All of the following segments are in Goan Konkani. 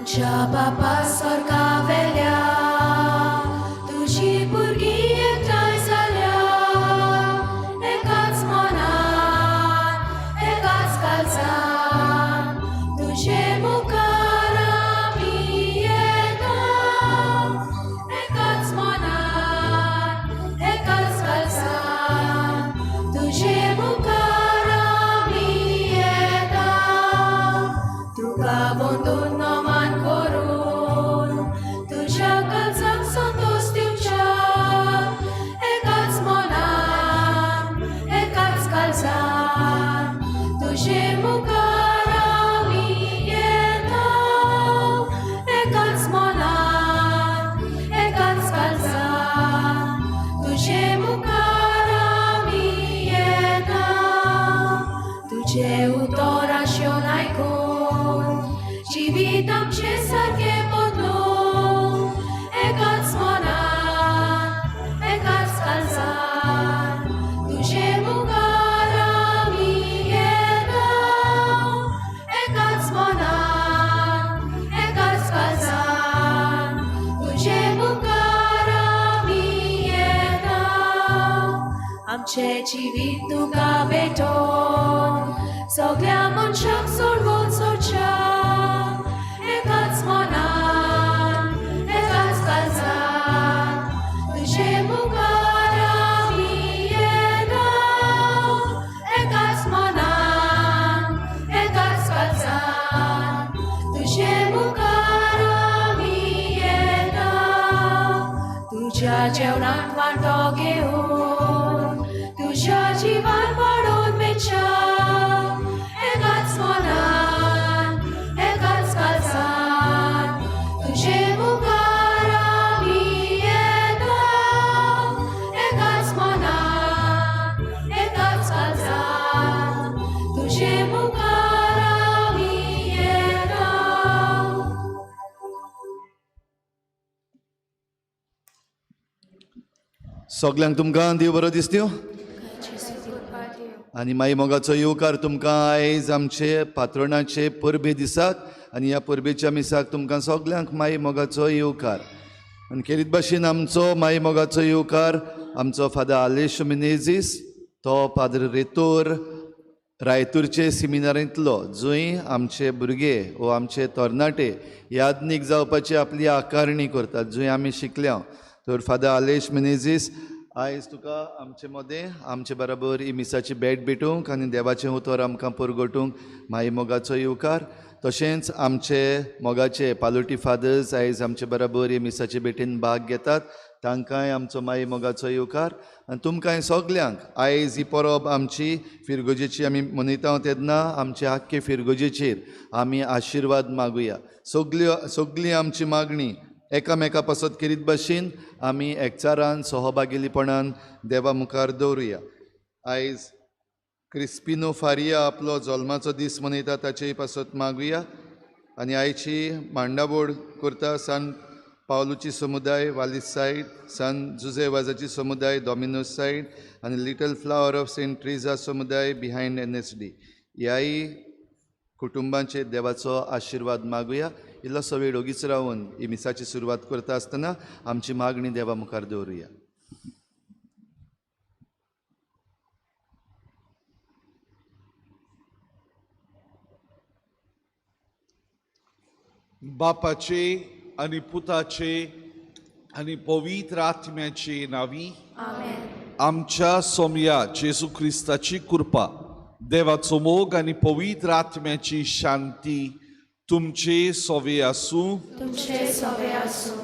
आमच्या बापा स्वर्गा वेल्या तुजी भुरगीं एकठांय जाल्या एकाच मनान एकाच काळजान तुजे मुखार आमी येता एकाच मनान एकाच काळजान तुजे मुखार आमी येता तुका वंदून नमन करून तुज्या काळजाक संतोष दिवच्याक एकाच मनान एकाच काळजान तुजे मुखार आमी येता एकाच मनान एकाच काळजान तुजे मुखार आमी येता तुजें उतर आशेवन आयकून जिवीत आमचें सारकें बदलून एकाच मनान एकाच काळजान तुजे मुखार आमी येता एकाच मनान एकाच काळजान तुजे मुखार आमी येता आमचें जिवीत तुका भेटोवन सगळ्या मनशाक सोडवून सोडच्या एकाच मनान एकाच काळजान तुजे मुखार आमी येता एकाच मनान एकाच काळजान तुजे मुखार आमी येता तुज्या जेवणांत वांटो घेवन तुज्या जिवार पडून मेच्या एकाच मनान एकाच काळजान तुजे मुखार आमी येता एकाच मनान एकाच काळजान तुजे मुखार आमी येता. सगल्यांक तुमकां देव बरो दिसत्यो आनी माई मोगाचो येवकार तुमकां आयज आमचे पात्रणाचे परबे दिसाक आनी ह्या परबेच्या मिसाक तुमकां सगल्यांक माई मोगाचो येवकार. आनी खेरीत भाशेन आमचो माई मोगाचो येवकार आमचो फादर आलेश मिनेझीस, तो पाद्र रेतोर रायतूरचे सिमिनारींतलो, जंय आमचे भुरगे वो आमचे तरणाटे यादनीक जावपाची आपली आकारणी करतात, जंय आमी शिकल्या. तर फादर आलेश मिनेझीस आयज तुका आमचे मदें आमचे बराबर ही मिसाची भेट भेटूंक आनी देवाचें उतर आमकां परगटूंक माई मोगाचो येवकार. तशेंच आमचे मोगाचे पालोटी फादर्स आयज आमचे बराबर ही मिसाचे भेटीन भाग घेतात, तांकांय आमचो माई मोगाचो येवकार. आनी तुमकांय सगल्यांक आयज ही परब आमची फिरगोजेची आमी मनयता तेन्ना आमचे आख्खे फिरगोजेचेर आमी आशिर्वाद मागुया. सगळी आमची मागणी एकामेका पासत केरीत भाशेन आमी एकचारान सहभागीपणान देवा मुखार दवरुया. आयज क्रिस्पिनो फारिया आपलो जल्माचो दीस मनयता, ताचेय पासत मागुया. आनी आयची मांडाबोड करता सान पावलूची समुदाय वालीस सायड, सान जुजे वाजाची समुदाय डॉमिनोज सायड आनी little flower of Saint Teresa समुदाय बिहायंड NSD ह्याय कुटुंबांचेर देवाचो आशिर्वाद मागुया. इल्लोसो वेळ ओगीच रावन ही मिसाची सुरवात करता आसतना आमची मागणी देवा मुखार दवरुया. बापाचे आनी पुताचे आनी पवित्र आत्म्याचे नांवी आमच्या सोमया जेजू क्रिस्ताची कृपा, देवाचो मोग आनी पवित्र आत्म्याची शांती तुमचे सोवे आसूं. तुमचे सोवे आसूं.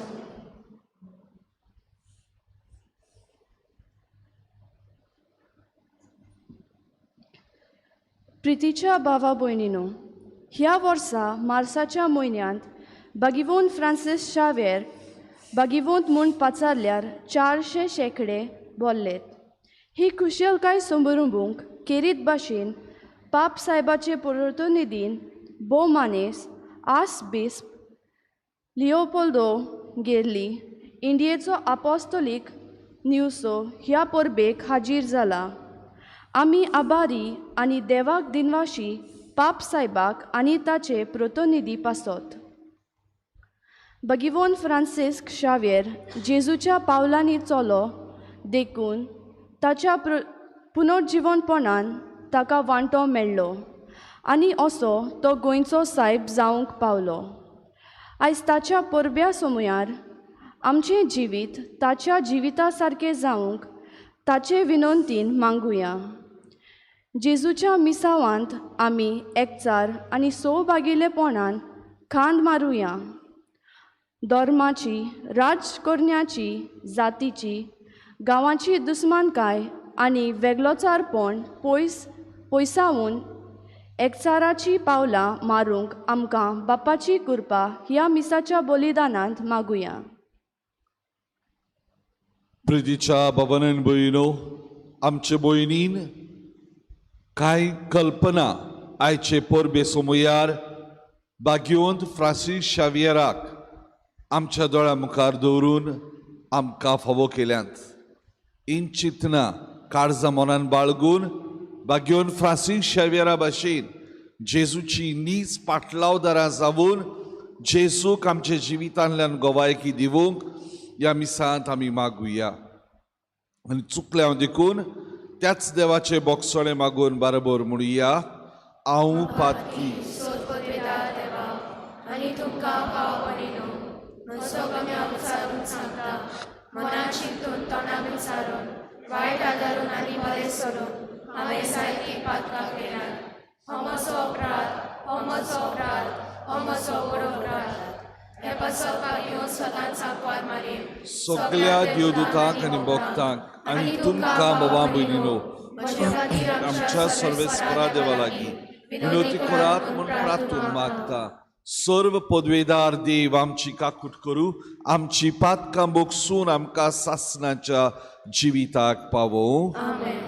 प्रितीच्या भावा भयणीनो, ह्या वर्सा मार्साच्या म्हयन्यांत बागिवोन फ्रांसीस शावेर बागिवोंत म्हूण पाचारल्यार 400 शेंकडे बोल्लेत. ही खुशालकाय संबरुंबूंक केरीत भाशेन पाप सायबाचे प्रतिनिधीन भोव मानेस आस बिस्प लिओपोल्दो गेर्ली इंडियेचो आपोस्तोलीक न्यूसो ह्या परबेक हाजीर जाला. आमी आभारी आनी देवाक दिनवाशी पाप सायबाक आनी ताचे प्रतिनिधी पासत. भगिवोन फ्रांसिस्क शाव्येर जेजूच्या पावलांनी चलो देखून ताच्या पुनर्जिवनपणान ताका वांटो मेळ्ळो आनी असो तो गोंयचो सायब जावंक पावलो. आयज ताच्या परब्या समयार आमचें जिवीत ताच्या जिविता सारकें जावंक ताचे विनंतीन मागुया. जेजूच्या मिसावांत आमी एकचार आनी सौभागिलेपणान खांद मारुया. धर्माची, राजकरण्याची, जातीची, गांवाची दुस्मानकाय आनी वेगळोचारपण पयस पयसावून एकचाराची पावलां मारूंक आमकां बापाची कृपा ह्या मिसाच्या बलिदानांत मागुया. प्रितीच्या बाबान भयणो, आमचे भयणीन कांय कल्पना आयचे परबे सोमयार बागयोंत फ्रांसीस शावियराक आमच्या दोळ्या मुखार दवरून आमकां फावो केल्यांत. हीं चिंतनां काळजा मनान बाळगून बागयोन फ्रांसीस शावियरा भाशेन जेजूची नीज पाटलावदारां जावन जेजूक आमच्या जिवितांतल्यान गोवायकी दिवंक ह्या मिसांत आमी मागुया. आनी चुकल्या हांव देखून त्याच देवाचे बोगसोणे मागून बाराबर म्हणुया, हांव पातकी. देवा आनी तुमकां भाव भयणीनो, म्हजो गम्या उच्चारून सांगता, मना चिंतून तोंडा विचारून वायट आदारून आनी बरें सोडून हांवें जायतीं पातकां केल्यांत. हो म्हजो अपराध, हो म्हजो अपराध, हो म्हजो व्हड अपराध. हे पासत घेवन स्वतान सांकवार मारीन सगळ्या देवदूतांक आनी भक्तांक आनी तुमकां बाबा भयणीनो आमच्या सर्वेस्परा देवा लागीं विनवती करात म्हूण प्रार्थून मागता. सर्व पदवेदार देव आमची काकूट करूं, आमची पातकां बोगसून आमकां सासणाच्या जिविताक पावोवं. आमेन.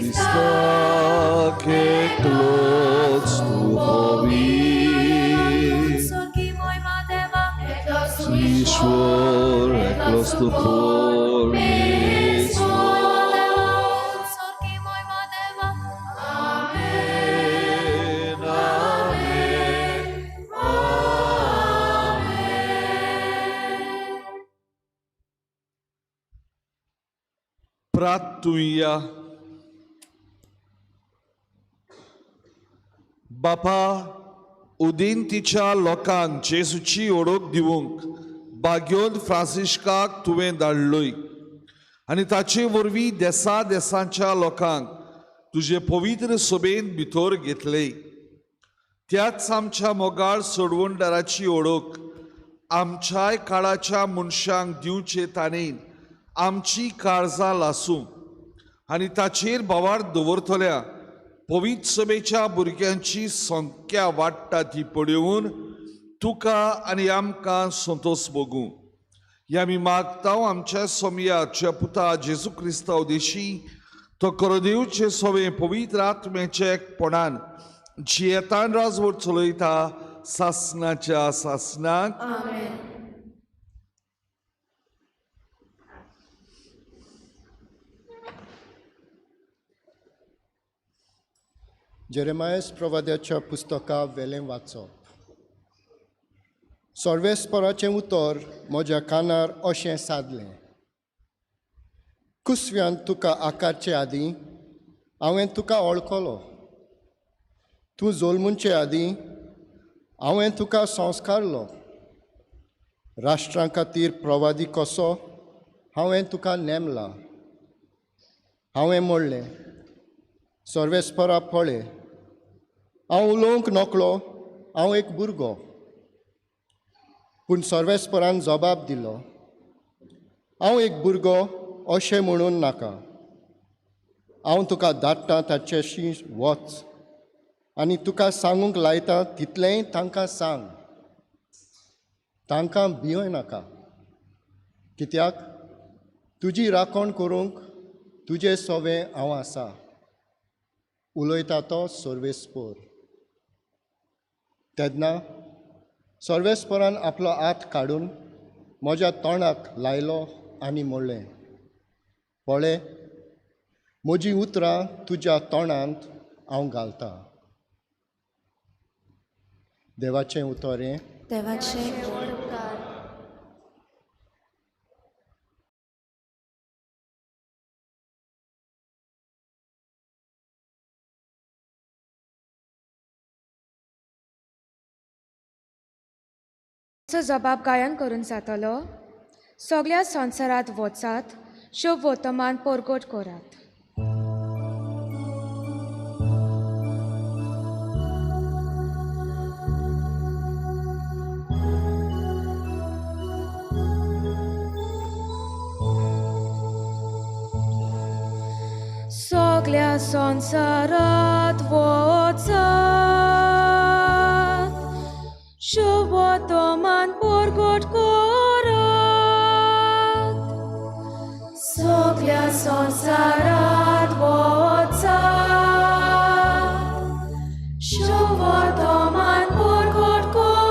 क्रिस्ताक एकलोच तूं पवित्र ईश्वर एकलोच तूं परमेश्वर. आमेन, आमेन, आमेन. प्रार्थुया. बापा, उदेंतीच्या लोकांक जेजूची ओळख दिवंक बाग्योन फ्रांसिस्काक तुवें धाडलोय आनी ताचे वरवीं देसा देसांच्या लोकांक तुजे पवित्र सभेन भितर घेतले. त्याच आमच्या मोगाळ सोडवणदाराची ओळख आमच्याय काळाच्या मनशांक दिवचे ताणेन आमची काळजां लासूं आनी ताचेर भावार्थ दवरतल्या पवित्र सभेच्या भुरग्यांची संख्या वाडटा ती पळोवन तुका आनी आमकां संतोश भोगूं. हे आमी मागता आमच्या सोमयाच्या पुता जेजू क्रिस्तांव देशी तो करो सवे पवित्र आत्म्याच्या एकपणान जियेतान राजवट चलयता सासनाच्या सासनाक. आमेन. जेरेमायस प्रवाद्याच्या पुस्तका वेलें वाचप. सर्वेस्पराचें उतर म्हज्या कानार अशें सादलें, कुसव्यान तुका आकारचे आदीं हांवें तुका वळखलो, तूं जल्मुचे आदीं हांवें तुका संस्कारलो, राष्ट्रां खातीर प्रवादी कसो हांवें तुका नेमला. हांवें म्हणलें, सर्वेस्परा पळय, हांव उलोवंक नकळो, हांव एक भुरगो. पूण सर्वेस्परान जबाब दिलो, हांव एक भुरगो अशें म्हणून नाका, हांव तुका धाडटा ताचेशी वच आनी तुका सांगूंक लायता तितलेंय तांकां सांग, तांकां भिवय नाका, कित्याक तुजी राखण करूंक तुजे सवें हांव आसा. उलयता तो सर्वेस्पोर. तेन्ना सर्वेस्परान आपलो हात काडून म्हज्या तोंडाक लायलो आनी म्हणलें, पळय, म्हजीं उतरां तुज्या तोंडांत हांव घालतां. देवाचें उतर हें. देवाचे व्हड उपकार. जबाब गायन करून जातलो. सगळ्या संवसारांत वचात, शुभ वर्तमान परगट करात. सगळ्या संवसारांत वचात, शुभ वर्तमान परगट करात. सगळ्या संवसारांत वचात, शुभ वर्तमान परगट करात.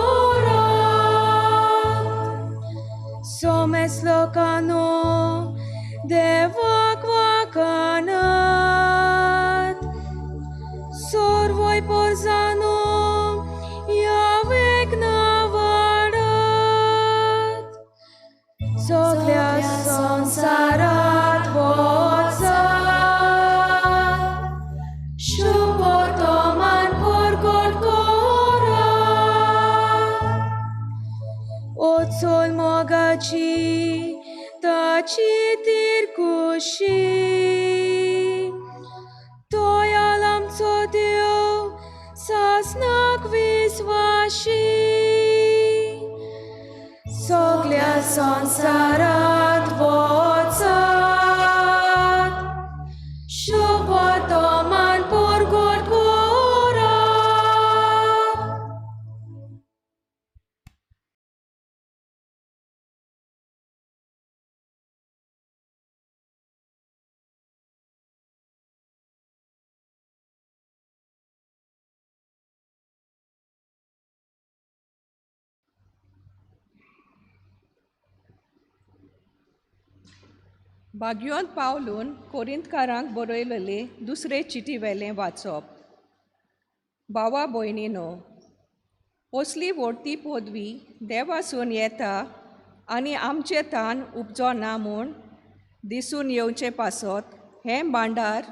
सोमेस लोकांनो देवाक वाकानात, सर्वय पोरजानो यावेक नावाडात. सगळ्या संवसारांत वचात, शुभ वर्तमान परगट करात. ओचोल मोगाची ताची तिरकुशी, तोयाल आमचो देव सासनाक विस्वाशी. सगळ्या संवसारांत वचात, शुभ वर्तमान परगट करात. बागयोंत पावलून कोरिंतकारांक बरयलेले दुसरे चिटी वेलें वाचप. भावा भयणीनो, असली व्हडती पदवी देवासून येता आनी आमचे तान उपजो ना म्हूण दिसून येवचे पासत हें भांडार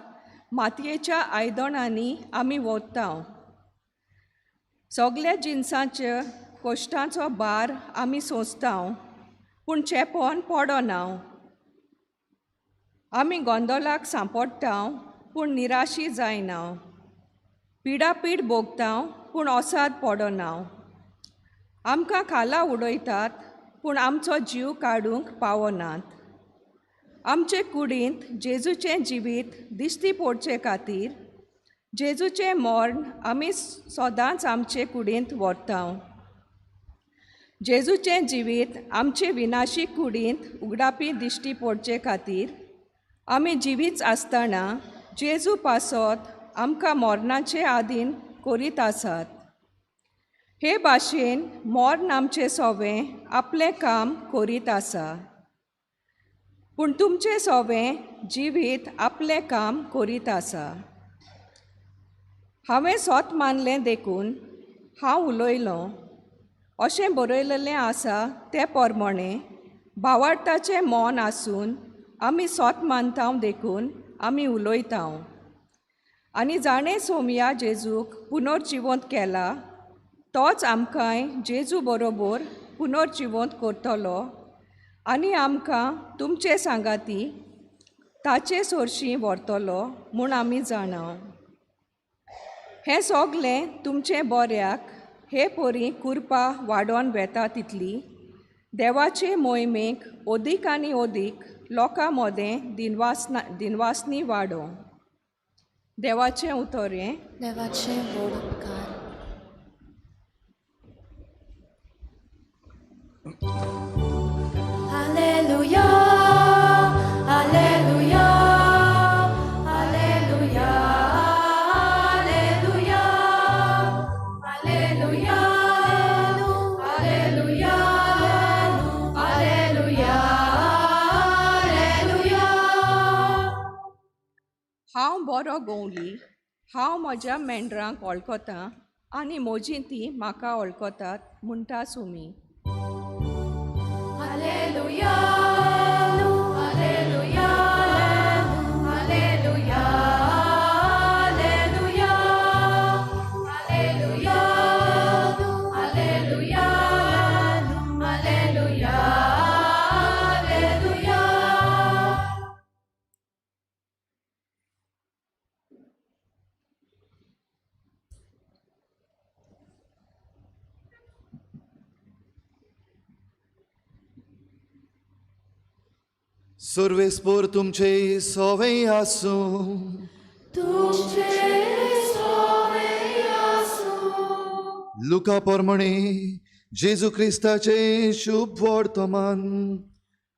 मातयेच्या आयदनांनी आमी व्हरता. सगल्या जिनसांच्या कश्टांचो भार आमी सोंसता, पूण चेपोन पडना. आमी गोंदोलाक सांपडटा, पूण निराशी जायना. पिडापीड भोगता, पूण ओसाद पडना. आमकां खाला उडयतात, पूण आमचो जीव काडूंक पावनात. आमचे कुडींत जेजूचें जिवीत दिश्टी पडचे खातीर जेजूचें मर्ण आमी सदांच आमचे कुडींत व्हरता. जेजूचें जिवीत आमचे विनाशी कुडींत उगडापी दिश्टी पडचे खातीर आमी जिवीच आसतना जेजू पासत आमकां मरणाचे आदीन करीत आसात. हे भाशेन मर्ण आमचें सोवें आपलें काम करीत आसा, पूण तुमचें सोवें जिवीत आपलें काम करीत आसा. हांवें सोत मानलें देखून हांव उलयलों अशें बरयलेलें आसा ते प्रमाणें भावार्थाचें मन आसून आमी सोत मानता देखून आमी उलयता. आनी जाणें सोमया जेजूक पुनर्जिवंत केला तोच आमकांय जेजू बरोबर पुनर्जिवंत करतलो आनी आमकां तुमचे सांगाती ताचे सोरशीं व्हरतलो म्हूण आमी जाणा. हें सगलें तुमचें बऱ्याक हे परी कुरपा वाडोवन वेता तितली देवाचे मोहिमेक अदीक आनी अदीक लोकां मदें दिनवासना दिनवासनी वाडोवं. देवाचें उतर हें. देवाचे व्हड उपकार. Alleluia, Alleluia, Alleluia, Alleluia, Alleluia, Alleluia, Alleluia, Alleluia. हांव बरो गवली. हांव म्हज्या मेंढरांक वळखतां आनी म्हजीं तीं म्हाका वळखतात म्हणटा Sumi. Alleluia, Alleluia, Alleluia, Alleluia, Alleluia, Alleluia, Alleluia, Alleluia. सर्वेस्पोर तुमचे सोवे आसूं. तुमचे सोवे आसूं. लुका प्रमाणे जेजू क्रिस्ताचे शुभ वर्तमान.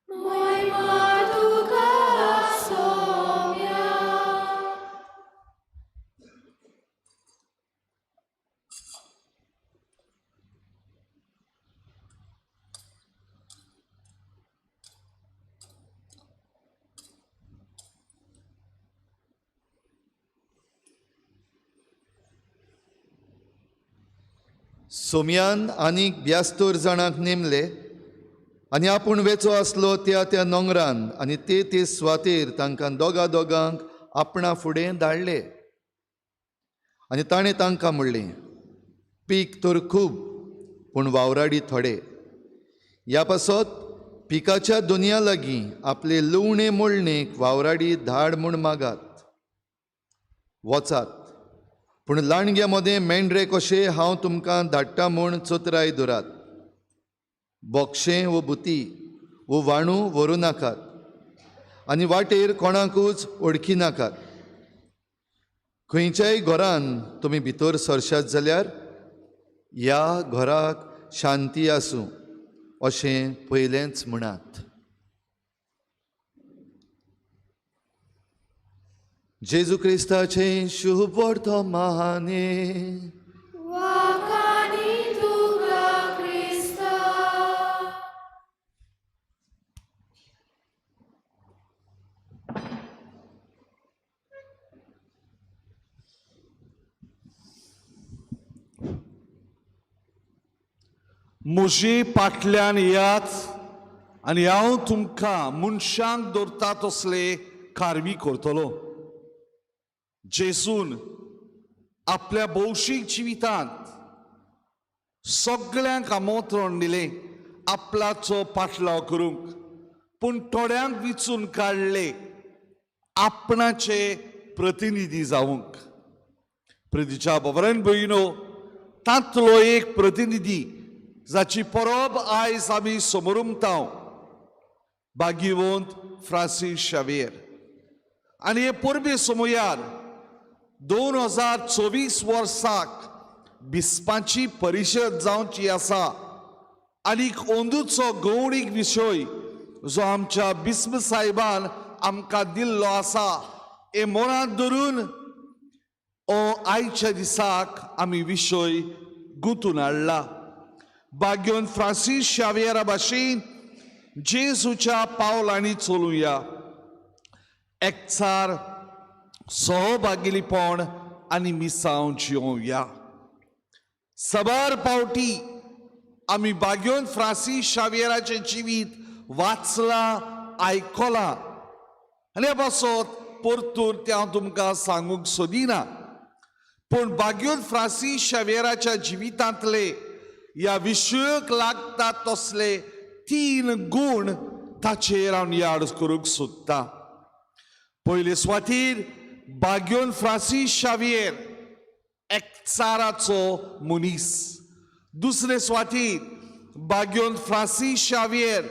महिमा तुका सोम्या. सोमयान आनीक ब्यास्तर जाणांक नेमले आनी आपूण वेचो आसलो त्या त्या नोंगरान आनी ते ते सुवातेर तांकां दोगा दोगांक आपणा फुडें धाडले. आनी ताणें तांकां म्हणलें, पीक तर खूब पूण वावराडी थोडे. ह्या पासत पिकाच्या दुनिया लागीं आपले लुवणे मोडणेक वावराडी धाड म्हूण मागात. वचात, पूण लांडग्या मदें मेंढरे कशे हांव तुमकां धाडटा म्हूण चतराय दवरात. बोक्षें वो बुती वो वाणू व्हरूं नाकात आनी वाटेर कोणाकूच वळखी नाकात. खंयच्याय घरान तुमी भितर सरशात जाल्यार ह्या घराक शांती आसूं अशें पयलेंच म्हणात. जेजू क्रिस्ताचें शुभ वर्तमाने. वाखाणी तुका क्रिस्ता. म्हजे फाटल्यान येयात आनी हांव तुमकां मनशांक दवरता तसले कारवी करतलो. जेसून आपल्या भौशीक जिवितांत सगळ्यांक आमंत्रण दिलें आपल्याचो पाटलाव करूंक, पूण थोड्यांक विचून काडले आपणाचे प्रतिनिधी जावंक. प्रतिच्या बबरन भयणो, तांतलो एक प्रतिनिधी जाची परब आयज आमी समरुमताव, भाग्यवंत फ्रांसीस शावेर. आनी हे परबे समयार 2024 वर्साक बिस्पांची परिशद जावची आसा आनी अंदूचो गौणीक विशय जो आमच्या बिस्म साहेबान आमकां दिल्लो आसा हे मनांत धरून ओ आयच्या दिसाक आमी विशय गुंतून हाडला. भाग्योन फ्रांसीस शावियरा भाशेन जेजूच्या पावलांनी चलुया, एकचार, सहभागिलीपण आनी मिसांव जियोवया. सबार पावटी आमी भाग्योन फ्रांसीस शावियराचें जिवीत वाचलां, आयकलां आनी हे पासत परतून तें हांव तुमकां सांगूंक सोदिना, पूण भाग्योन फ्रांसीस शावियराच्या जिवितांतले ह्या विशयक लागतात तसले 3 गूण ताचेर हांव याद करूंक सोदतां. पयले सुवातीर भाग्योन फ्रांसीस शावियर एकचाराचो मनीस. दुसरे सुवातीर भाग्योन फ्रांसीस शावियर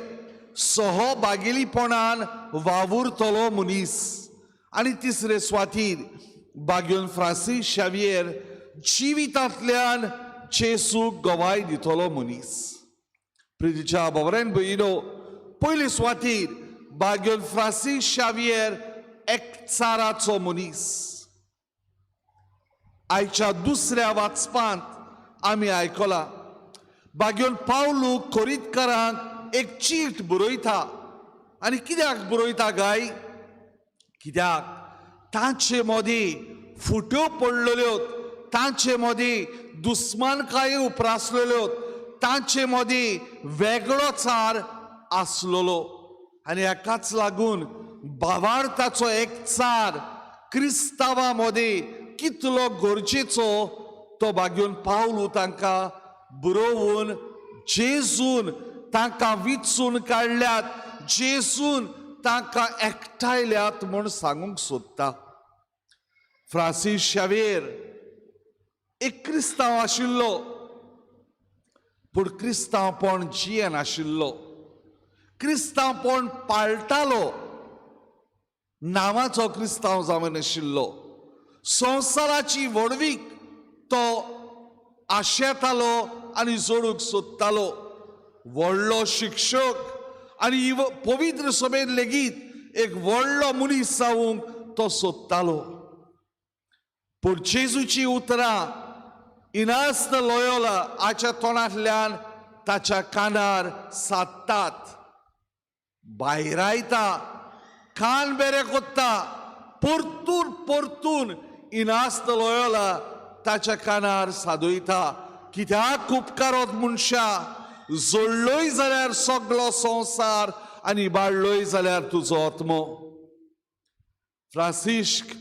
सहभागिलीपणान वावुरतलो मनीस. आनी तिसरे सुवातीर भाग्योन फ्रांसीस शावियर जिवितांतल्यान जेसूक गवाय दितलो मनीस. प्रितीच्या बाबरेन भयणो, पयले सुवातीर भाग्योन फ्रांसीस शावियर एकचाराचो मनीस. आयच्या दुसऱ्या वाचपांत आमी आयकलां भाग्योन पावलू कोरीतकारांक एक चीट बरयता. आनी कित्याक बरयता गाय? कित्याक तांचे मदीं फुट्यो पडलेल्यो, तांचे मदीं दुस्मानकाय उप्रासलेल्यो, तांचे मदीं वेगळो चार आसलेलो आनी हाकाच लागून भावार्थाचो एकचार क्रिस्तांवा मदीं कितलो गरजेचो तो भाग्योन पावलू तांकां बरोवन जेजून तांकां विचून काडल्यात, जेजून तांकां एकठांयल्यात म्हूण सांगूंक सोदता. फ्रांसीस शावेर एक क्रिस्तांव आशिल्लो, पूण क्रिस्तांवपण जियेनाशिल्लो, क्रिस्तांवपण पाळटालो, नांवाचो क्रिस्तांव जावनाशिल्लो. संवसाराची व्हडवीक तो आशेतालो आनी जोडूंक सोदतालो. व्हडलो शिक्षक आनी पवित्र सभेन लेगीत एक व्हडलो मनीस जावंक तो सोदतालो. पूण जेजूची उतरां इनास्त लोयोला हाच्या तोंडांतल्यान ताच्या कानार सादतात, भायरायता, कान बेरे कोत्ता, परतून परतून इनास्त लोयोला ताच्या कानार सादयता. कित्याक उपकारोत मनशा, जोडलोय जाल्यार सगलो संवसार आनी बाडलोय जाल्यार तुजो आत्मो. फ्रांसिस्क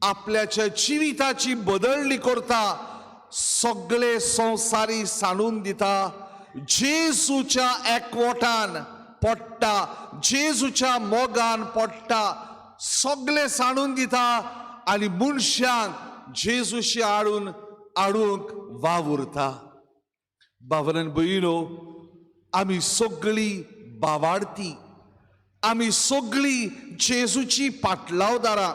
आपल्याच्या जिविताची बदलणी करता, सगळे संवसारी सांडून दिता, जेजूच्या एकवटान पडटा, जेजूच्या मोगान पडटा, सगळे सांडून दिता आनी मनशांक जेजूशी हाडून हाडूंक वावुरता. बाबरान भयणो, आमी सगळीं बावाडती, आमी सगळीं जेजूची पाटलावदारां,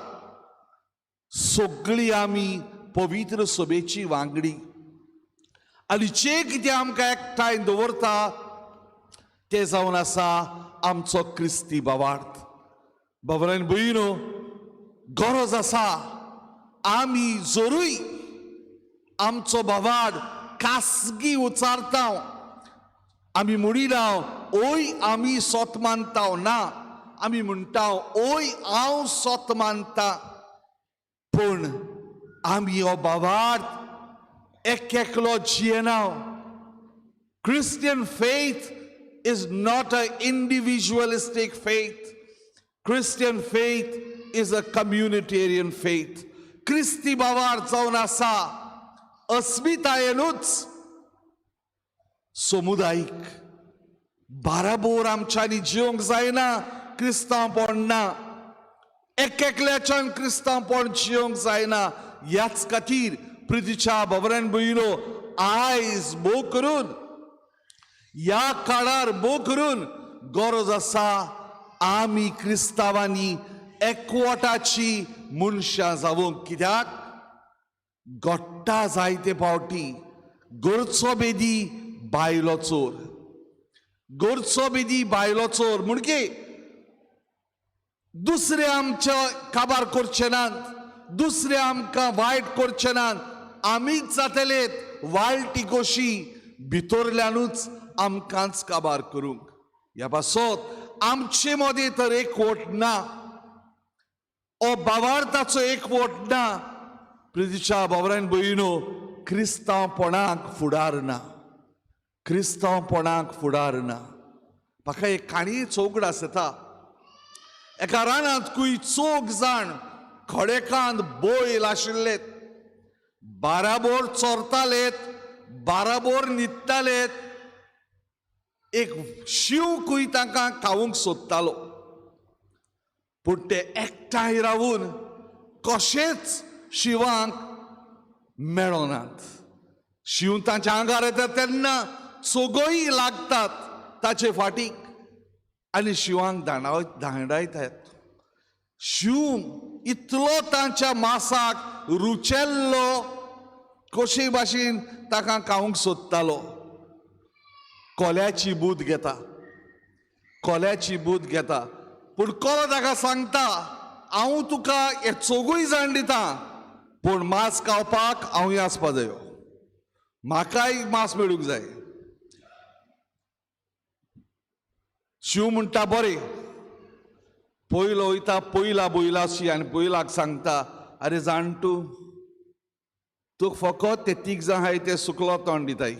सगळीं आमी पवित्र सभेची वांगडी आनी जे कितें आमकां एकठांय दवरता तें जावन आसा आमचो क्रिस्ती बावार्थ. बाबरान भयणो, गरज आसा आमी जरूय आमचो भावार्थ खासगी उचारता, आमी म्हणिना ओय आमी सोत मानता, ना आमी म्हणटा ओय हांव सोत मानता, पूण आमी हो भावार्थ एक एकलो जियेना. Christian faith is not a individualistic faith. Christian faith is a communitarian faith. क्रिस्ती बावार जावन आसा अस्मितायेनूच समुदायीक बाराबोर आमच्यांनी जिवंक जायना क्रिस्तांवपण ना. एक एकल्याच्यान क्रिस्तांवपण जिवंक जायना. ह्याच खातीर प्रितीच्या भवरान भयणो, आयज भोव करून ह्या काळार भोव करून गरज आसा आमी क्रिस्तांवांनी एकवटाची मनशां जावंक. कित्याक गोट्टा जायते फावटी गोरचो बेदी बायलो चोर, गोरचो बेदी बायलो चोर. म्हणगे दुसरे आमच्या काबार करचे नात, दुसरे आमकां वायट करचे नात, आमीच जातले वाळटी कशी भितरल्यानूच आमकांच काबार करूंक. ह्या पासत आमचे मदें तर एकवट ना, ओ बावार्थाचो एकवट ना. प्रितीच्या बाबरान भयणो, क्रिस्तांवपणाक फुडार ना, क्रिस्तांवपणाक फुडार ना. म्हाका एक काणी चौगड आसता. एका रानांत कुय चोग जाण खडेकांत बैल आशिल्ले, बाराबोर चोरतालेत, बाराबोर न्हिदतालेत. एक शींव कुय तांकां खावंक सोदतालो, पूण ते एकठांय रावून कशेंच शिंवाक मेळनात. शींव तांच्या आंगार येता तेन्ना चोगोय लागतात ताचे फाटीक आनी शिंवांक धांवडायतात. शींव इतलो तांच्या मासाक रुचेल्लो, कशे भाशेन ताका खावंक सोदतालो. कोल्याची बूद घेता, कोल्याची बूद घेता, पूण कोलो ताका सांगता, हांव तुका हे चोगूय जाण दिता, पूण मांस खावपाक हांवूय आसपा जायो, म्हाकाय मांस मेळूंक जाय. शींव म्हणटा बरें. पयलो वयता पयला बैलाशी आनी बैलाक सांगता, आरे जाण तूं, तुका फकत ते तीग जाण आहाय ते सुकलो तोंड दिताय,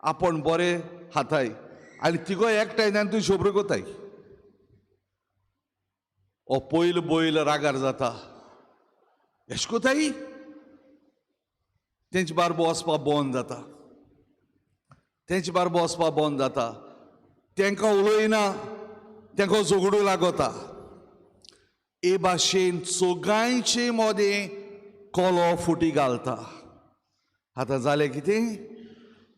आपूण बरें खाताय आनी तिगोय एकठांय आनी तूं शोब्र कोताय. हो पयलो बैल रागार जाता, एश कोताय, तेंचे बारबो वचपा बंद जाता, तेंचे बारबो वचपा बंद जाता. तेंकां उलयना, तेंकां झगडूं लागता. ए भाशेन चोगांयचे मदें कोलो फुटी घालता. आतां जालें कितें,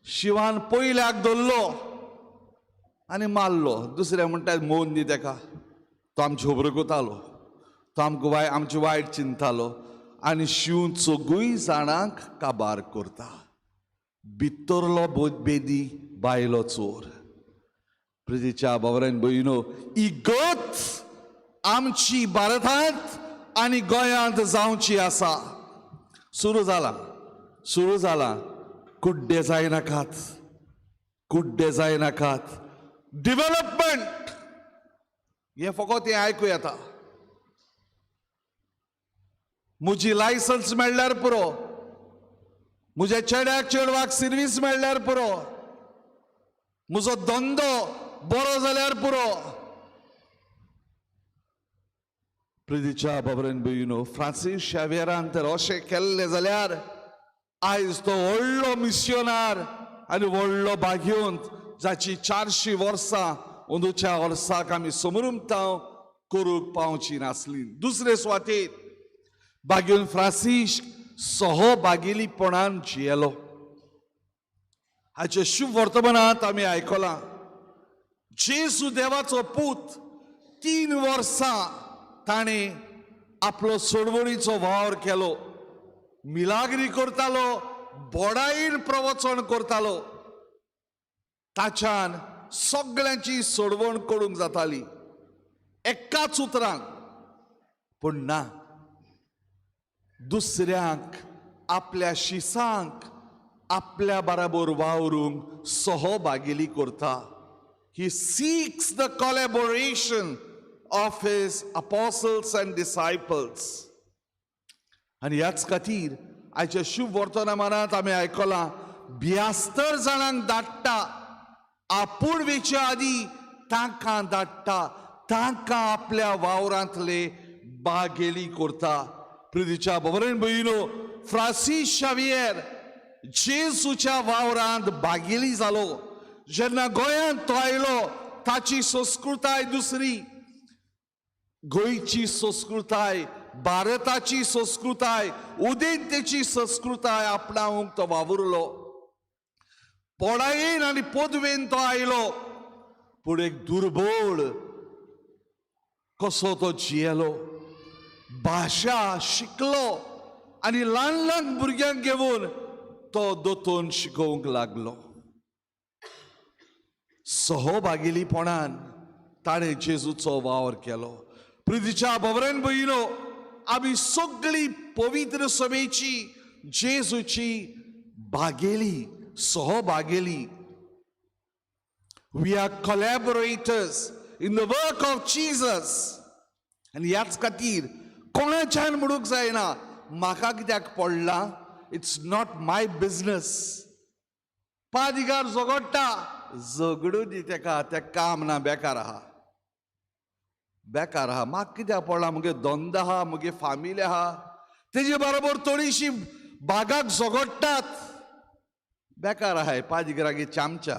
शिवान पयल्याक धरलो आनी मारलो. दुसऱ्या म्हणटा मोन दी तेका, तो आमची खबरो कोतालो, तो आमकां वाय आमची वायट चिंतालो आनी शींव चोगूय जाणांक काबार करता. भितरलो बेदी बायलो चोर. प्रितीच्या बाबरान भयणो, ही गत आमची भारतांत आनी गोंयांत जावची आसा. सुरू जाला, सुरू जाला. कुड्डे जायनाकात, कुड्डे जायनाकात. डिवेलपमेंट हें फकत हें आयकूं येता. म्हजी लायसन्स मेळ्ळ्यार पुरो, म्हज्या चेड्याक चेडवाक सर्वीस मेळ्ळ्यार पुरो, म्हजो धंदो बरो जाल्यार पुरो. प्रितीच्या बाबरेन भयणो, फ्रांसीस शावेरान तर अशें केल्लें जाल्यार आयज तो व्हडलो मिसियोनार आनी व्हडलो भाग्यवंत जाची 400 वर्सां अंदूच्या वर्साक आमी समरुमतांव करूंक पावची नासली. दुसरे सुवातेर भाग्यवंत फ्रांसीस सहभागिलीपणान जियेलो. हाचे शुभ वर्तमानांत आमी आयकलां, जेजू देवाचो पूत 3 वर्सां ताणें आपलो सोडवणीचो वावर केलो, मिलाग्री करतालो, बोडायेन प्रवचन करतालो, ताच्यान सगळ्यांची सोडवण करूंक जाताली एकाच उतरान. पूण ना, दुसऱ्यांक आपल्या शिसांक आपल्या बराबर वावरूंक सहभागिली करता. He seeks the collaboration of his apostles and disciples. आनी ह्याच खातीर आयच्या शुभ वर्तमानांत आमी आयकलां, ब्यास्तर जाणांक धाडटा. आपूण वेच्या आदी तांकां धाडटा, तांकां आपल्या वावरांतले बागेली करता. प्रितीच्या बबरेन भयणीनो, फ्रांसीस शावियर जेजूच्या वावरांत बागेली जालो. जेन्ना गोंयांत तो आयलो, ताची संस्कृताय दुसरी, गोंयची संस्कृताय, भारताची संस्कृताय, उदेंतेची संस्कृताय आपणावंक तो वावुरलो. पोडायेन आनी पदवेन तो आयलो, पूण एक दुर्बळ कसो तो जियेलो, भाशा शिकलो आनी ल्हान ल्हान भुरग्यांक घेवन तो दोतोन शिकोवंक लागलो. सहभागिलीपणान ताणें जेजूचो वावर केलो. प्रितीच्या भवरेन भयणो, आमी सगळी पवित्र सभेची जेजूची भागेली, सहभागेली. We are collaborators in the work of Jesus. आनी ह्याच खातीर कोणाच्यान म्हणूंक जायना म्हाका कित्याक पडलां, it's not my business. पादिगार झगडटा, झगडूं दी तेका, तें काम ना, बेकार आहा, बेकार आहा. म्हाका कित्याक पडलां, मुगे धंदो आहा, मुगे फामिली आहा, तेजे बरोबर थोडीशी बागाक झगडटात, बेकार आहाय पादिगरागे चामचा,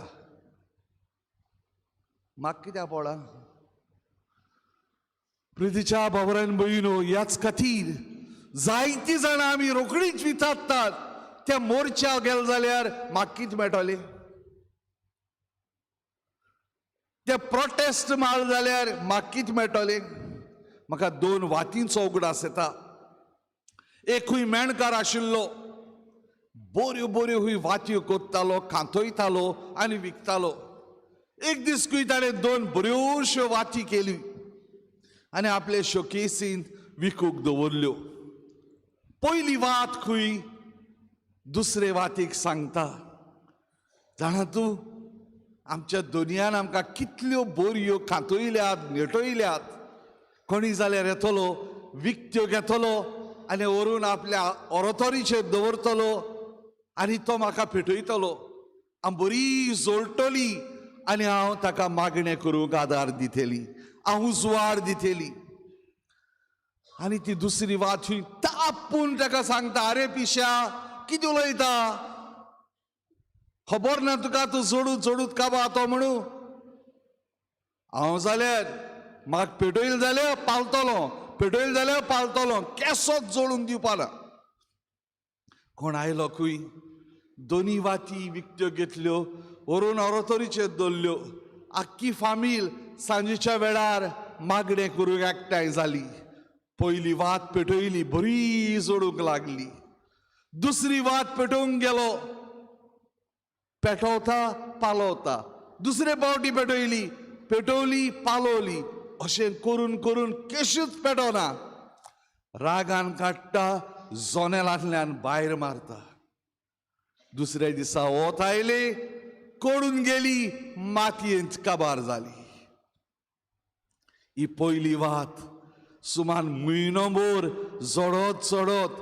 म्हाका कित्याक पडलां. प्रितीच्या बाबरान भयणो, ह्याच खातीर जायतीं जाणां आमी रोखडीच विचारतात, त्या मोर्चा गेले जाल्यार म्हाका कितें मेळटलें, ते प्रोटेस्ट मार जाल्यार म्हाका कितें मेळटलें. म्हाका दोन वातींचो उगडास येता. एकूय मेणकार आशिल्लो, बऱ्यो बऱ्यो हुय वातयो करतालो, कांतयतालो आनी विकतालो. एक दीस खंय ताणें दोन बऱ्योश्यो वाती केली आनी आपले शोकेसींत विकूंक दवरल्यो. पयली वात खंय दुसरे वातीक सांगता, जाणा तूं आमच्या दुनियान आमकां कितल्यो बोरयो खातयल्यात, नेटयल्यात. कोणी जाल्यार येतलो, विकत्यो घेतलो आनी व्हरून आपल्या ओरोतोरीचेर दवरतलो आनी तो म्हाका पेटयतलो, हांव बरी जोडटली आनी हांव ताका मागणें करूंक आदार दितली, हांव उजवाड दितली. आनी ती दुसरी वात थंय तापून ताका सांगता, आरे पिश्या कितें उलयता, खबर ना तुका, तूं जोडूत जोडूत काबा तो म्हणू, हांव जाल्यार म्हाका पेटयल जाल्यार पालतलो, पेटयल जाल्यार पालतलो, केसोच जोडूंक दिवपाना. कोण आयलो खंय, दोनी वाती विकत्यो घेतल्यो, व्हरून ओरोतोरीचेर दवरल्यो. आख्खी फामील सांजेच्या वेळार मागणें करूंक एकठांय जाली. पयली वात पेटयली, बरी जोडूंक लागली. दुसरी वात पेटोवंक गेलो, पेटवता पालवता, दुसरे पावटी पेटयली, पेटवली पालवली, अशें करून करून केशूच पेटवना. रागान काडटा, जोनेलांतल्यान भायर मारता. दुसऱ्या दिसा वत आयले, कोडून गेली, मातयेंत काबार जाली. ही पयली वात सुमार म्हयनोभर जोडत चडत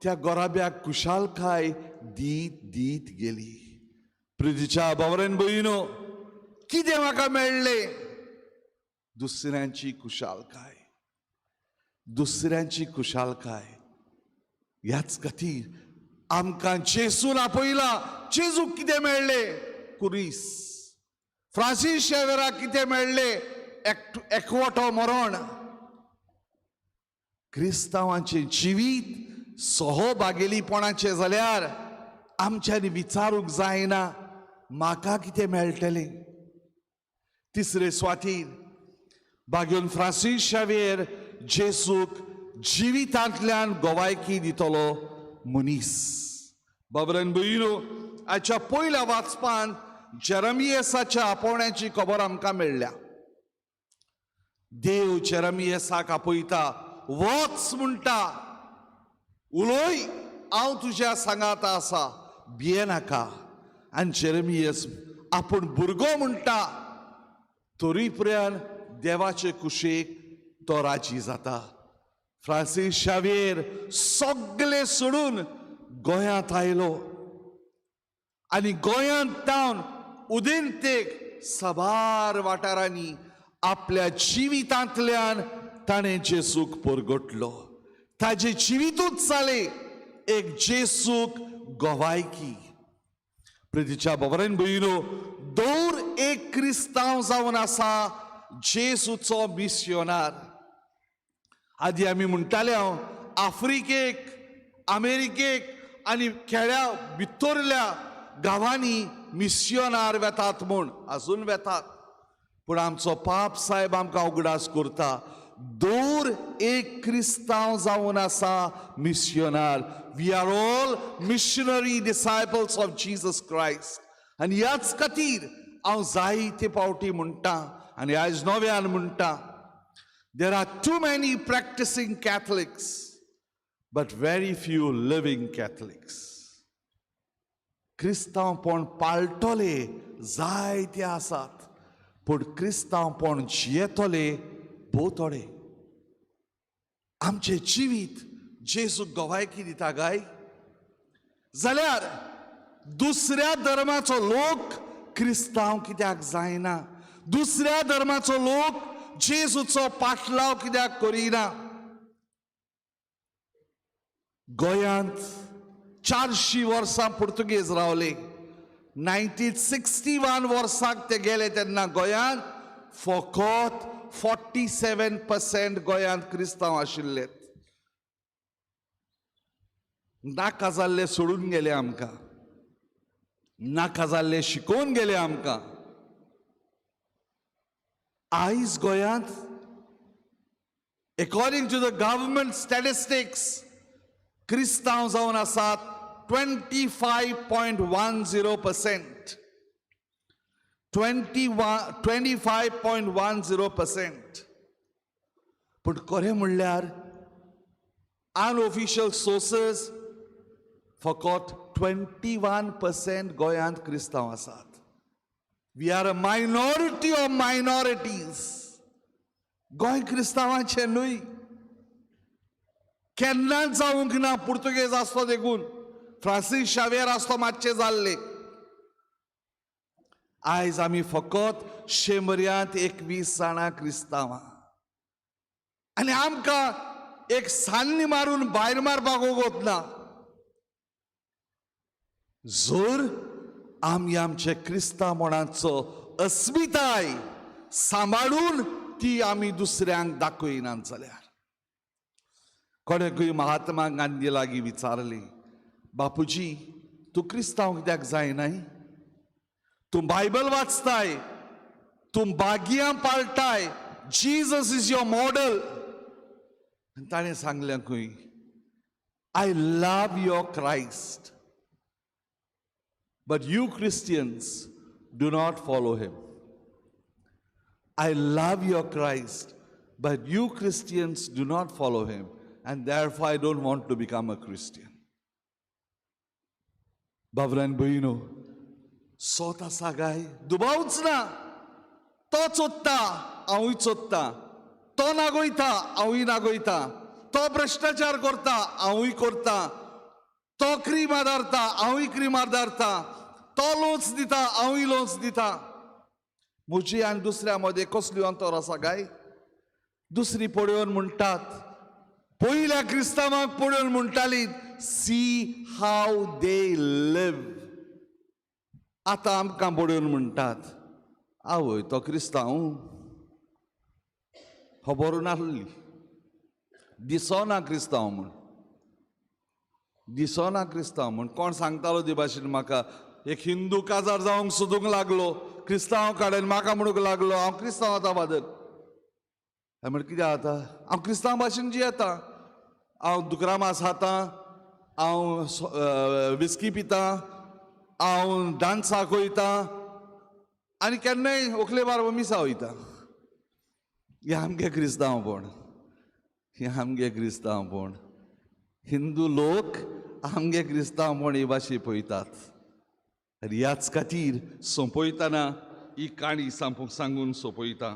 त्या गोराब्याक खुशालकाय दीत दीत गेली. प्रितीच्या बावरेन भयणो, कितें म्हाका मेळ्ळें? दुसऱ्यांची खुशालकाय, दुसऱ्यांची खुशालकाय. ह्याच खातीर आमकां जेजून आपयला. जेजूक कितें मेळ्ळें? कुरीस. फ्रांसीस शेवेराक कितें मेळ्ळें? एकवटो मरण. क्रिस्तांवांचें जिवीत सहभागेलीपणाचें जाल्यार आमच्यांनी विचारूंक जायना म्हाका कितें मेळटलें. तिसरे स्वातीर बागेवन फ्रांसीस शावेर जेजूक जिवितांतल्यान गोवायकी दितलो मनीस. बाबरन भयणो, आयच्या पयल्या वाचपान जेरमियसाच्या आपोवण्याची खबर आमकां मेळ्ळ्या. देव जेरमियसाक आपयता, वच म्हणटा, उलय, हांव तुज्या सांगाता आसा, भियेनाका. आनी जेरमियस आपूण भुरगो म्हणटा, तरी पर्यंत देवाचे कुशेक तो राजी जाता. फ्रांसीस शावेर सगळे सोडून गोंयांत आयलो. आनी गोंयांत तावन उदेंतेक साबार वाठारांनी आपल्या जिवितांतल्यान ताणें जेजूक परगटलो. ताजें जिवितूच जालें एक जेजूक गवायकी. प्रितीच्या बाबरान भयणीनो, दर एक क्रिस्तांव जावन आसा जेजूचो मिसियोनार. आदी आमी म्हणटाले हांव आफ्रिकेक, अमेरिकेक आनी खेड्या भितरल्या गांवांनी मिसियोनार वेतात म्हूण, आजून वेतात. पूण आमचो पाप साहेब आमकां उगडास करता, दर एक क्रिस्तांव जावन आसा मिसियोनार. We are all missionary disciples of Jesus Christ. आनी ह्याच खातीर हांव जायते फावटी म्हणटा आनी आयज नव्यान म्हणटा, there are too many practicing Catholics but very few living Catholics. क्रिस्तांवपण पाळटले जायते आसात, पूण क्रिस्तांवपण जियेतले भोव थोडे. आमचें जिवीत जेजूक गवायकी दिता काय? जाल्यार दुसऱ्या धर्माचो लोक क्रिस्तांव कित्याक जायना? दुसऱ्या धर्माचो लोक जेजूचो पाटलाव कित्याक करिना? गोंयांत 400 वर्सां पुर्तुगेज रावले. 1961 वर्साक ते गेले तेन्ना गोंयांत फकत 47% गोंयांत क्रिस्तांव आशिल्ले. नाका जाल्ले सोडून गेले आमकां, नाका जाल्ले शिकोवन गेले आमकां. आयज गोंयांत according to the government statistics क्रिस्तांव जावन आसात 25.10%, 25.10%. पूण खरें म्हणल्यार अनऑफिशियल सोर्सेस फकत 21% गोंयांत क्रिस्तांव आसात. We are a minority of minorities. Goa क्रिस्तांवाचें न्हय, केन्नाच जावंक ना. पुर्तुगेज आसलो देखून, फ्रांसीस शावेर आसलो मातशें जाल्ले. आयज आमी फकत 120 जाणां क्रिस्तांवां आनी आमकां एक सान्नी मारून भायर मारपाक वगत ना. जर आमी आमचे क्रिस्तांवपणाचो अस्मिताय सांबाळून ती आमी दुसऱ्यांक दाखयनात जाल्यार. कोणेकूय महात्मा गांधी लागीं विचारली, बापूजी तूं क्रिस्तांव कित्याक जायनाय? तूं बायबल वाचताय, तूं बागियां पाळटाय, Jesus is your model. आनी ताणें सांगलें खंय, I love your Christ, but you Christians do not follow him. I love your Christ, but you Christians do not follow him, and therefore I don't want to become a Christian. बाबरान भयणो, सोत आसा काय? दुबावच ना. तो चोत्ता, हांवूय चोत्ता. तो नागोयता, हांवूय नागोयता. तो भ्रश्टाचार करता, हांवूय करता. तो क्रीम आदारता, हांवूय क्रीम आदारता. तो लोन्स दिता, हांवूय लोन्स दिता. म्हजी आनी दुसऱ्या मदें कसली अंतर आसा काय? दुसरी पळोवन म्हणटात, पयल्या क्रिस्तांवांक पळोवन म्हणटाली, see how they live. आतां आमकां पळोवन म्हणटात, आवय तो क्रिस्तांव खबर नासली, दिसना क्रिस्तांव म्हूण, दिसना क्रिस्तांव म्हूण. कोण सांगतालो ते भाशेन म्हाका, एक हिंदू काजार जावंक सोदूंक लागलो क्रिस्तांव कडेन, म्हाका म्हणूंक लागलो हांव क्रिस्तांव आतां फादर. हांवें म्हणलें कितें जाता? हांव क्रिस्तांव भाशेन जियेता, हांव दुकरा मांस खाता, हांव विस्की पिता, हांव डांसाक वयता आनी केन्नाय व्हंकले बारबर मिसा वयता. हें आमगे क्रिस्तांवपण, हें आमगे क्रिस्तांवपण. हिंदू लोक आमगे क्रिस्तांवपण ही भाशे पळयतात. आनी ह्याच खातीर सोंपयतना ही काणी सांगून सोंपयता.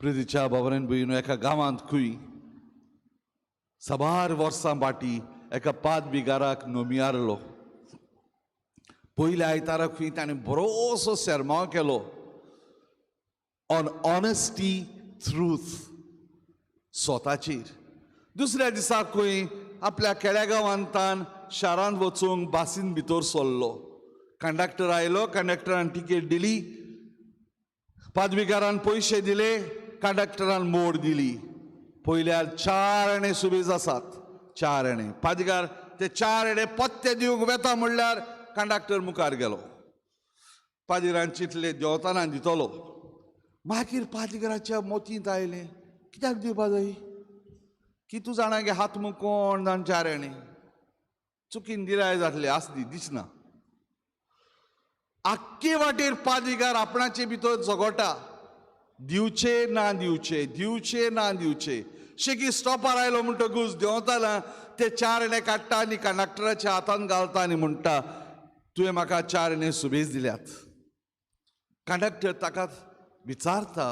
प्रितीच्या बाबरान भयणो, एका गांवांत खंय साबार वर्सां फाटीं एका पाद बिगाराक नोमियारलो. पयल्या आयतारा खंय ताणें बरोसो सेर्मांव केलो ऑन ऑनेस्टी ट्रूथ स्वताचेर. दुसऱ्या दिसा खंय आपल्या खेड्यागांवांतान शारांत वचूंक बासीन भितर सरलो. कंडक्टर आयलो, कंडक्टरान तिकेट दिली, पादविगारान पयशे दिले, कंडक्टरान मोड दिली. पयल्यार 4 आणे सुबेज आसात, 4 आणे. पादविगार ते 4 आणे पत्ते दिवंक वेता म्हणल्यार कंडक्टर मुखार गेलो. पादविगारान चिंतले देंवतना दितलो. मागीर पादविगाराच्या मोतींत आयलें, कित्याक दिवपा जाय की तूं जाणा गे हात मु कोण जाण 4 आणे चुकीन दिल्यार जातले आसदी दिसना. आख्खे वाटेर पादविगार आपणाचे भितर झगडटा, दिवचे ना दिवचे, दिवचे ना दिवचे. शेकी स्टॉपार आयलो म्हणटकूच देंवताना ते 4 आणे काडटा आनी कंडक्टराच्या हातान घालता आनी म्हणटा, तुवें म्हाका 4 आणे सुबेज दिल्यात. कंडक्टर ताका विचारता,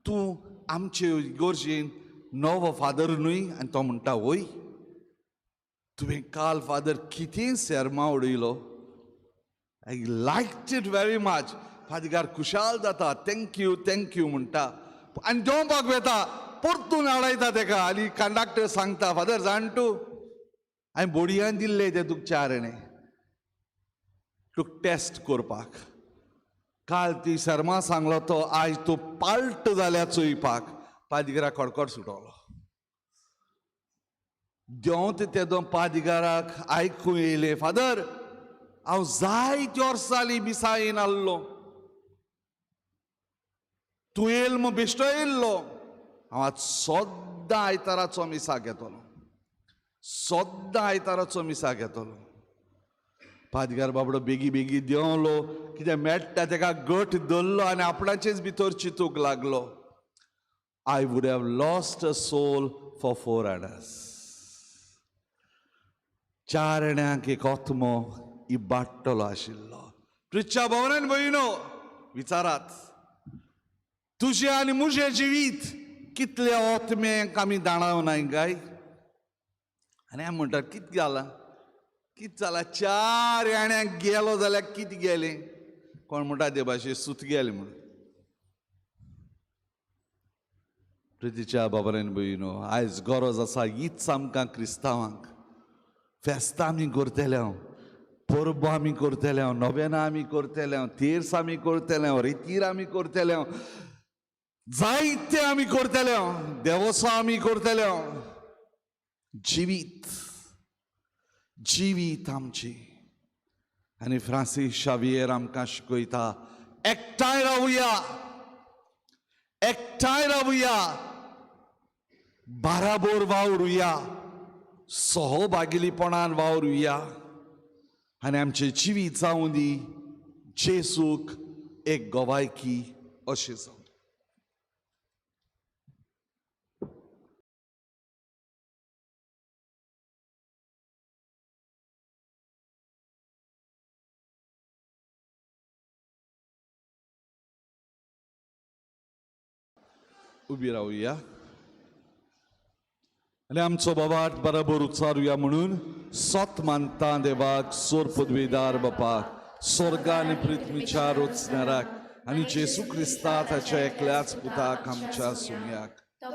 तूं आमचे इगोर्जेन नवो फादर न्हय? आनी तो म्हणटा, वय. तुवें काल फादर कितें सेर्मा उडयलो, I liked it very much. पादविगार खुशाल जाता, thank you thank you म्हणटा आनी देंवपाक वेता. परतून आडायता तेका आनी कंडक्टर सांगता, फादर जाण तूं हांवें बोडयान दिल्ले ते तुका 4 आणे तुका टेस्ट करपाक. काल ती शर्मा सांगलो तो आयज तूं पाल्ट जाल्या चोयपाक. पादविगाराक कडकड सुटलो. देंवता तेदो पादविगाराक आयकूं येयलें, फादर हांव जायते वर्सां जालीं मिसा येवन आहलो, तूं येयल म्हूण बेश्टो येयल्लो, हांव आज सद्दां आयताराचो मिसाक येतलो, सद्दां आयताराचो मिसाक येतलो. पादविगार बाबडो बेगी बेगी देंवलो, कितें मेळटा तेका गट धरलो आनी आपणाचेच भितर चिंतूंक लागलो, I would have lost a soul for 4 annas. 4 आण्यांक एक आत्मो इबाडटलो आशिल्लो. प्रिच्या भवनान भयणो विचारात, तुजें आनी म्हजें जिवीत कितले आत्म्यांक आमी दाणाव नाय काय? आनी आमी म्हणटात कितें जालां, कितें जालां, 4 आण्यांक गेलो जाल्यार कितें गेलें? कोण म्हणटा ते भाशे सूत गेलें म्हणून. प्रितीच्या बाबरान भयणो, आयज गरज आसा हीच आमकां क्रिस्तांवांक. फेस्तां आमी करतले हांव, परबो आमी करतले हांव, नोवेनां आमी करतले हांव, तेर्स आमी करतले हांव, रितीर आमी करतले हांव, जायते आमी करतले हांव, देवसां आमी करतले हांव. जिवीत जिवीत आमचें. आनी फ्रांसीस शावियर आमकां शिकयता, एकठांय रावया, एकठांय रावया, बाराबोर वावरुया, सहभागिलीपणान वावरुया आनी आमचें जिवीत जावं दी जेजूक एक गवायकी अशें जावं. उबी रावया आनी आमचो बाबाट बराबर उच्चारुया म्हणून सत मानता देवाक, सोर पदवीदार बापाक, स्वर्गा आनी पृथ्वीच्या रोचणाराक आनी जेसू क्रिस्ता ताच्या एकल्याच पुताक आमच्या सुमयाक,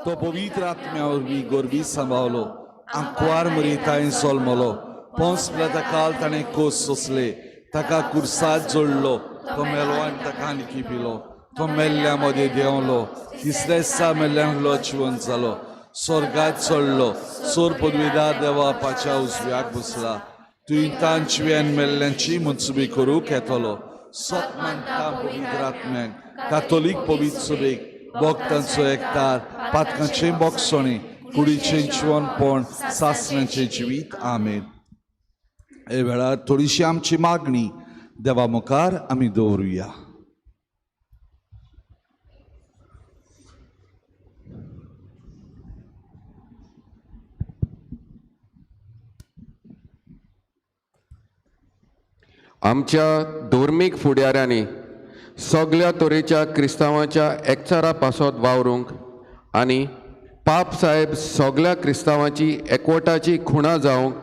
तो पवित्र आत्म्या वरवीं गोरवी सांबावलो, आंकवार मरिताय सोलमलो, पोंस काल ताणें कोस सोंसले, ताका कुर्साद जोडलो, तो मेलो आनी ताका आनी पिलो, तो मेल्ल्या मदें देंवलो, तिसऱ्या दिसा मेल्ल्यांतलो जिवंत जालो, स्वर्गात चडलो, सोर पदवीदार देवा पाच्या उजव्याक बसला, तुवें तांची मेल्ल्यांची मनसुबी करूंक येतलो. सत मानता पवित्र आत्म्याक, कातोलीक पवित्र सभेक, भक्तांचो एकतार, पातकांचें बोगसणें, कुडीचें जिवनपण, सासणाचें जिवीत. आमेन. हे वेळार थोडीशी आमची मागणी देवा मुखार आमी दवरुया. आमच्या धर्मीक फुडाऱ्यांनी सगळ्या तरेच्या क्रिस्तांवाच्या एकचारा पासत वावरूंक आनी पाप साहेब सगळ्या क्रिस्तांवाची एकवटाची खुणा जावंक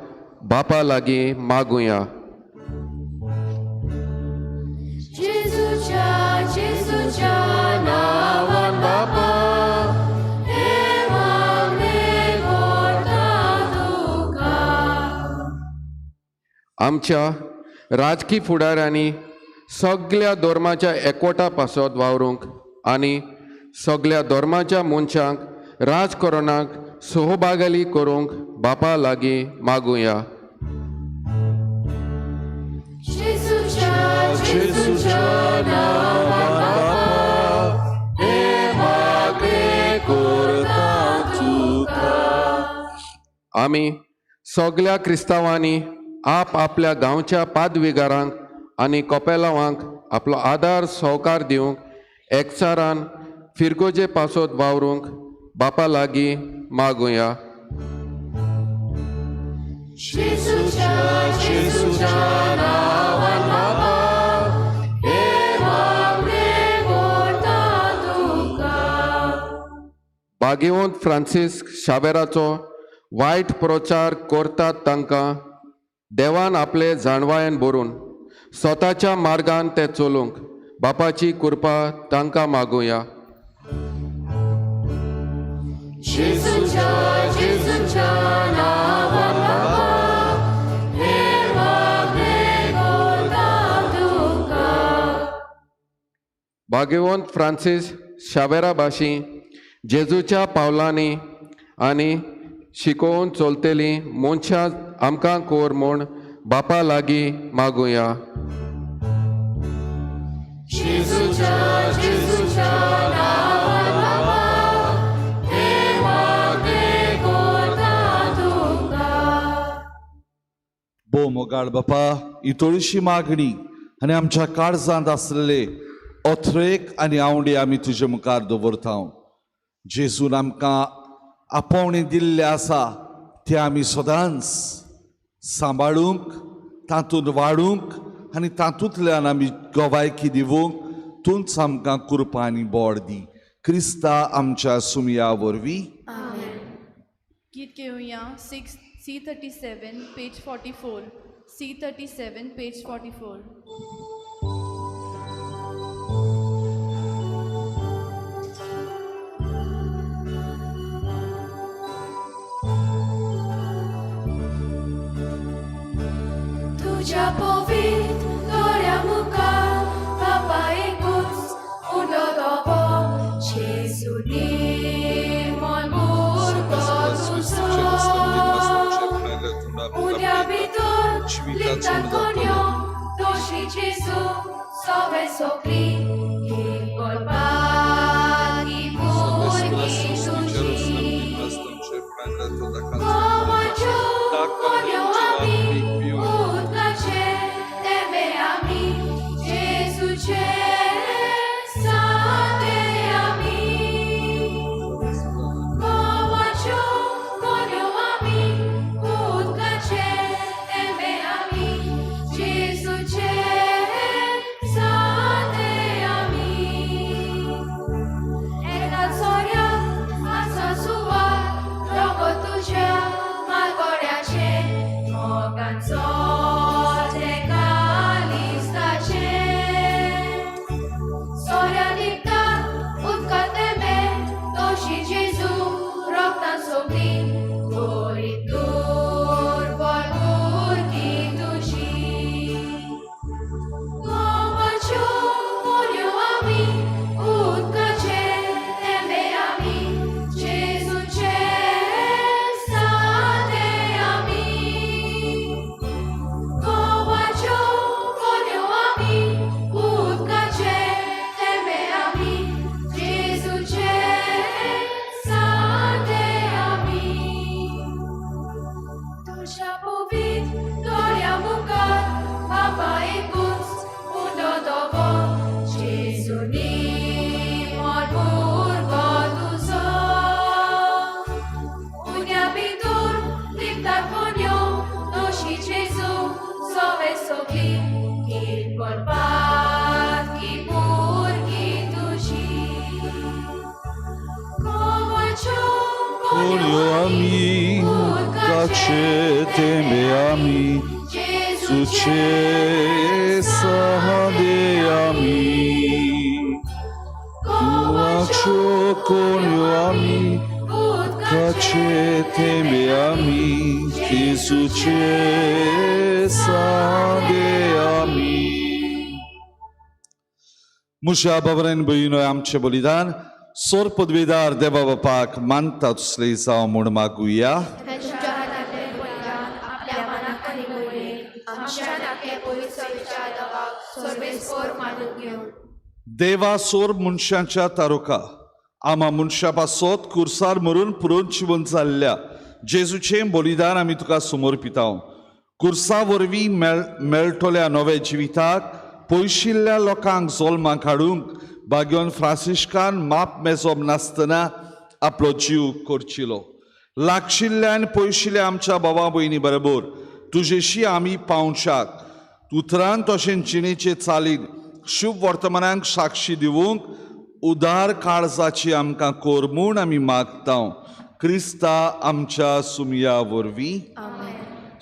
बापा लागीं मागुया. आमच्या राजकी फुडाऱ्यांनी सगल्या धर्माच्या एकवटा पासत वावरूंक आनी सगल्या धर्माच्या मनशांक राजकरणाक सहभागाली करूंक बापा लागीं मागुया. जेजूच्या जेजूच्या नांवान बापा हे मागणें करता तुका. आमी सगल्या क्रिस्तांवांनी आप आपल्या गांवच्या पादविगारांक आनी कोपेलावांक आपलो आदार सहकार दिवंक एकचारान फिरगोजे पासत वावरूंक बापा लागीं मागुया. जेजूच्या जेजूच्या नांवान बापा हे मागणें करता तुका. भाग्यवंत फ्रांसीस शावेराचो वायट प्रचार करतात तांकां देवान आपले जाणवायेन भरून स्वताच्या मार्गान ते चलूंक बापाची कृपा तांकां मागुया. जेजूच्या जेजूच्या नांवान बापा हे मागणें करता तुका. भाग्यवंत फ्रांसीस शावेरा भाशी जेजूच्या पावलांनी आनी शिकोवन चलतलीं मनशां आमकां कोर म्हूण बापा लागीं मागुया. जेजूच्या जेजूच्या नांवान बापा हे मागणें करता तुका. भोव मोगाळ बापा, ही थोडीशी मागणी आनी आमच्या काळजांत आसलेले अथरेक आनी आवडी आमी तुजे मुखार दवरता. जेजून आमकां आपोवणें दिल्लें आसा तें आमी सदांच सांबाळूंक, तातूंत वाडूंक आनी तातूंतल्यान आमी गवायकी दिवूंक तूंच आमकां कृपा आनी बोड दी. क्रिस्ता आमच्या सुमया वरवीं. गीत घेवया 6 C37 page 44 C37 page 44. तुज्या पवित्र दोळ्या मुखार बापा एकूच उंडो दोवो जेजू निर्मळ भुरगो तुजो. उद्या भितर लिपतात कोण्यो दोशी जेजू सवे सोकली किरकोळपाक ही भुरगीं तुजी. गोवाच्यो कोण्यो आमी उदकाचे तेंबे आमी जेजूचे सादे आमी. गोवाच्यो कोण्यो आमी उदकाचे तेंबे आमी जेजूचे सादे आमी. एका सोऱ्याक आसा सुवात रगत तुज्या मालगड्याचें मोगाचो तेका लिस्ताचें. सोऱ्या लिपता उदका तेंबे दोशी जेजू रगतान सोंपली करी दुर्बळ भुरगीं तुजी. गोवाच्यो कोण्यो आमी उदकाचे तेंबे आमी जेजूचे सादे आमी. गोवाच्यो कोण्यो आमी उदकाचे तेंबे आमी जेजूचे सादे आमी. तुज्या पवित्र दोळ्या मुखार बापा एकूच उंडो दोवो जेजू निर्मळ भुरगो तुजो. उद्या भितर लिपतात कोण्यो दोशी जेजू सवे सोगली किरकोळपाक ही भुरगीं तुजी. गोवाच्यो कोण्यो आमी उदकाचे तेंबे आमी जेजूचे तुझे सादे आमी. गोवाच्यो कोण्यो आमी उदकाचे तेंबे आमी जेजूचे सादे. म्हज्या बाबरान भयणीनो आमचें बलिदान सोर पदवेदार देवा बापाक मानता तसलें जावं म्हूण मागुया. तांच्या हातांतलें बलिदान आपल्या मनाक आनी मोडयेक आमच्या नाके पयस सवेच्या दवाक सर्वेस्पोर मानून घेवन देवा सोर मनशांच्या तारुका आमा मनशा पासत कुर्सार मरून पुरोवन जिवन जाल्ल्या जेजूचें बलिदान आमी तुका समर्पिता. कुर्सा वरवीं मेळटल्या नव्या जिविताक पयशिल्ल्या लोकांक जल्माक हाडूंक भाग्योन फ्रांसिस्कान माप मेजप नासतना आपलो जीव करचिलो. लागशिल्ल्या आनी पयशिल्ल्या आमच्या बाबा भयणी बरोबर तुजेशी आमी पावशाक उतरान तशें जिणेचे चालीन शुभ वर्तमानाक साक्षी दिवंक उदार काळजाची आमकां कोर म्हूण आमी मागता. क्रिस्ता आमच्या सुमया वरवीं.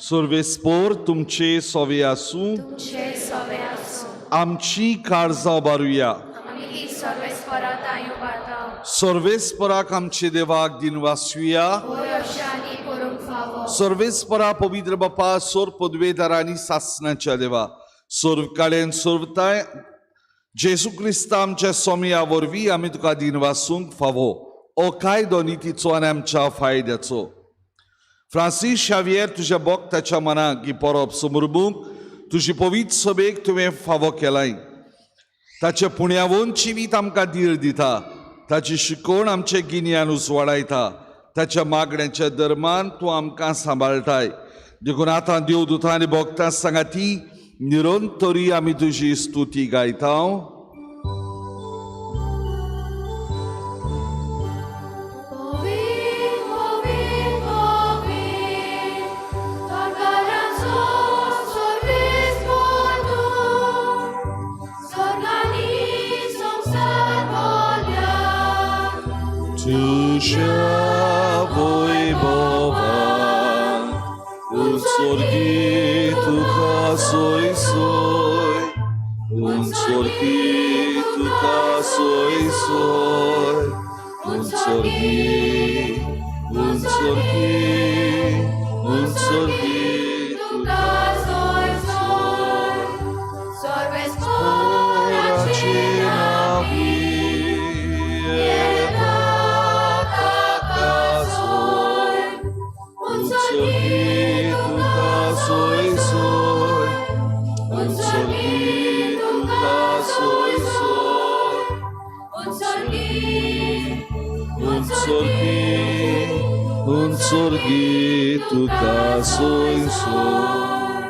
सर्वेस्पोर तुमचे सोवे आसूं. तुमचे सवे आसूं. आमची काळजां उबारुया. आमी ती सर्वेस्परा तांय उबारता. सर्वेस्पराक आमचे देवाक दिन वासुया. होय अशें आनी करूंक फावो. सर्वेस्परा पवित्र बापा सोर पदवेदारांनी सासणाच्या देवा सर्व काळेन सर्वताय जेजू क्रिस्ता आमच्या सोमया वरवीं आमी तुका दिन वासूंक फावो. ओ कायदो नितीचो आनी आमच्या फायद्याचो. फ्रांसीस शावियर तुज्या भक्ताच्या मनाक ही परब समर्बूंक तुजी पवित्र सभेक तुवें फावो केलाय. ताचे पुण्यावून जिवीत आमकां धीर दिता. ताची शिकवण आमचें गिन्यान उजवाडायता. ताच्या मागण्याच्या दरम्यान तूं आमकां सांबाळटाय. देखून आतां देवदूतां आनी भक्तां सांगाती निरंतरी आमी तुजी स्तुती गायता. तुझ्या वैभवान उत्सर्गी तुका सोय सोय उत्सर्गी तुका सोय सोय उत्सर्गी उत्सर्गी उत्सर्गी तुका सोय सोय सर्वेस्पराचे नावी उत्सर्गी तुका सोय सोय उत्सर्गी तुका सोय सोय उत्सर्गी उत्सर्गी उत्सर्गी तुका सोय सोय.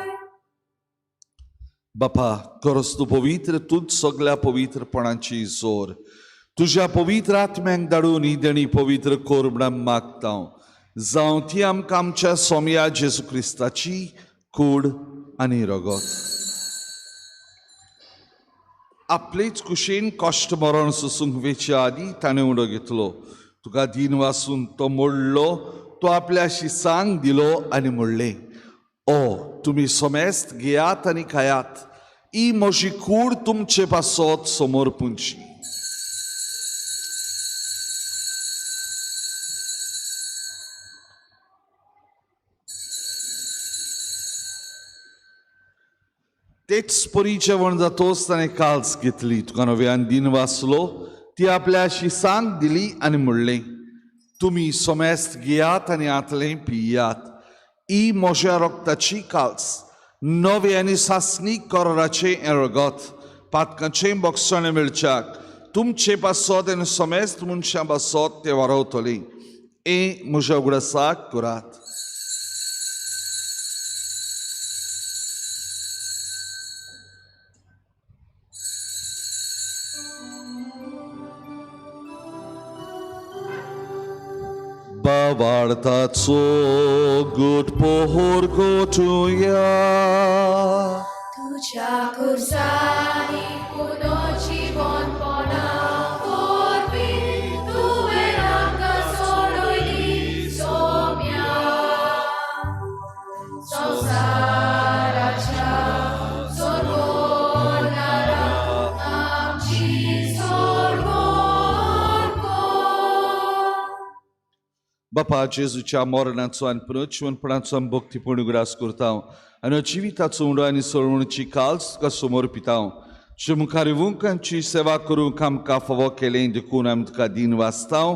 बापा खरोच तूं पवित्र, तूंच सगल्या पवित्रपणाची जोर. तुज्या पवित्र आत्म्यांक धाडून ही देणी पवित्र कर म्हूण मागता. जावं ती आमकां आमच्या सोमया जेजू क्रिस्ताची कूड आनी रगत. आपलेच कुशीन कश्ट मरण सोसूंक वेच्या आदी ताणें उडो घेतलो. तुका दीन वासून तो मोडलो. तो आपल्या शिसांक दिलो आनी म्हणलें, ओ तुमी समेस्त घेयात आनी खायात. ही म्हजी कूड तुमचे पासत समर्पूंची. तेच परी जेवण जातोच ताणें काल्स घेतली. तुका नव्यान दीन वाचलो. ती आपल्या शिसांक दिली आनी म्हणलें, तुमी समेस्त घेयात आनी आतलें पियात. ही म्हज्या रक्ताची काल्स, नवे आनी सासणीक कराराचें हें रगत पातकांचें बक्षाणें मेळच्याक तुमचे पासत आनी समेस्त मनशां पासत तें वारवतलें. हें म्हज्या उगडासाक करात. बावार्थाचो गुट पोहोर गोठुया. तुझ्या कुर्सानी पुनो जिवनपणा वरवीं तुवें आमकां सोडयली सोम्या. संवसाराच्या सोडवणारा आमची सोडवण कर. बापा जेजूच्या मरणाचो आनी पुनर्जिवनपणाचो आमी भक्तीपूर्ण उगडास करता आनी जिविताचो उंडो आनी सोडवणुची काल्स तुका समर्पिता. जे मुखार येवंकांची सेवा करूंक आमकां फावो केलें देखून आमी तुका दीन वाचताव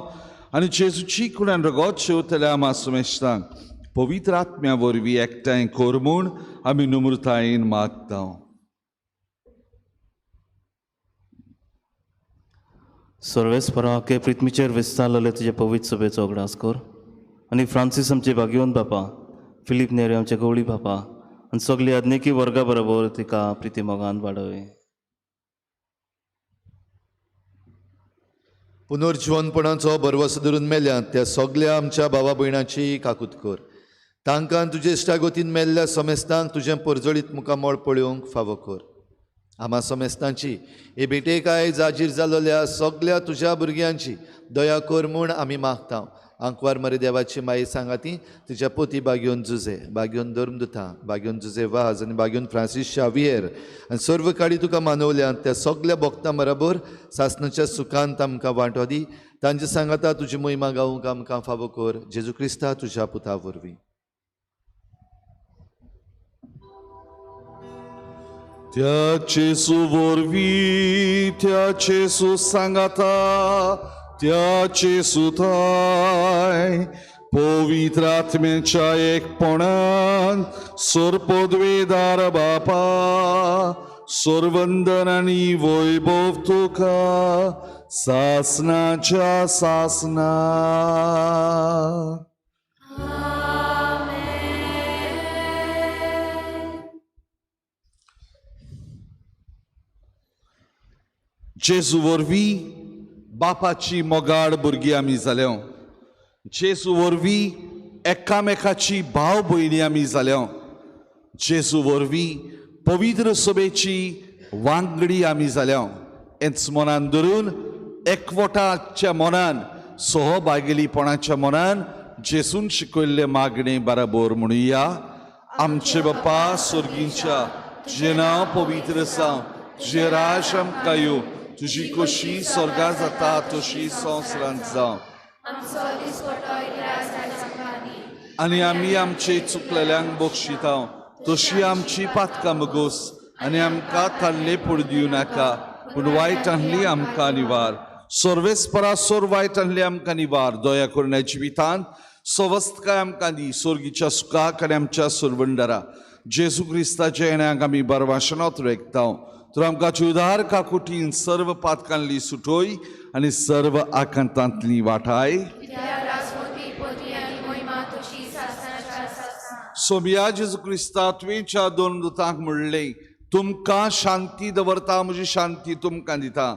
आनी जेजूची कुणान रगत शेवतल्या आमा सुमेश्तांक पवित्र आत्म्या वरवीं एकठांय कर म्हूण आमी नम्रतायेन मागता. सर्वेस्परा के पृथ्वीचेर विस्तारलेले तुजे पवित्र सभेचो उगडास कर आनी फ्रांसीस आमचे भाग्यवंत बापा, फिलीप नेरी आमचे गवळी बापा आनी सगळी आज्ञेकी वर्गा बरोबर तिका प्रिती मोगान वाडय. पुनर्जिवनपणाचो भरवसो धरून मेल्यात त्या सगल्या आमच्या भावा भयणाची काकूत कर. तांकां तुजे इश्टागतीन मेल्ल्या समेस्तांक तुजें परजळीत मुखामळ पळोवंक फावो कर. आमा समेस्तांची हे भेटेक आयज हाजीर जालोल्या सगल्या तुज्या भुरग्यांची दया कर म्हूण आमी मागता. आंकवार मरे देवाची माई सांगाती तुज्या पोती बागयोन जुजे, बागयोन धर्मदुता, बागयोन जुजे वाज आनी बागयोन फ्रांसीस शावियर आनी सर्व काळी तुका मानवल्यात त्या सगल्या भक्तां बराबर सासणाच्या सुखांत आमकां वांटो दी. तांचे सांगाता तुजी महिमा गावूंक आमकां फावो कर, जेजू क्रिस्ता तुज्या पुता वरवीं. त्या जेजू वरवीं, त्या जेजू सांगाता, त्या जेजू थाय पवित्र आत्म्याच्या एकपणान सोरपदवेदार बापा सोरवंदन आनी वैभव तुका सासनाच्या सासना. जेजू वरवीं बापाची मोगाळ भुरगीं आमी जाल्या. जेजू वरवीं एकामेकाची भाव भयणी आमी जाल्या. जेजू वरवीं पवित्र सभेची वांगडी आमी जाल्या. हेंच मनान धरून एकवटाच्या मनान सहभागेलीपणाच्या मनान जेजून शिकयल्ले मागणे बराबर म्हणुया. आमचे बापा स्वर्गींच्या, तुजें नांव पवित्र जावं, तुजें राज आमकां येवं, तुजी खोशी स्वर्गां जाता तशी संवसारांत जावं. आनी आमी आमचे चुकलेल्यांक बक्षिता तशी आमची पातकां मगोस आनी आमकां ताल्ले पड दिवं नाका, पूण वायट आहली आमकां निवार. सर्वेस्परा सोर वायट आहली आमकां निवार. दया करून जिवितांत सवस्तकाय आमकां दी, सोर्गीच्या सुखाक आनी आमच्या सुरवंडरा जेजू क्रिस्ताच्या येण्याक आमी बरवाशनात रेखता. तर आमकां उदार काकुटीन सर्व पातकांली सुटोय आनी सर्व आकांतांतली वाठाय. सोमिया जेजू क्रिस्ता तुवेंच्या दोन दुतांक म्हणलें, तुमकां शांती दवरता, म्हजी शांती तुमकां दिता.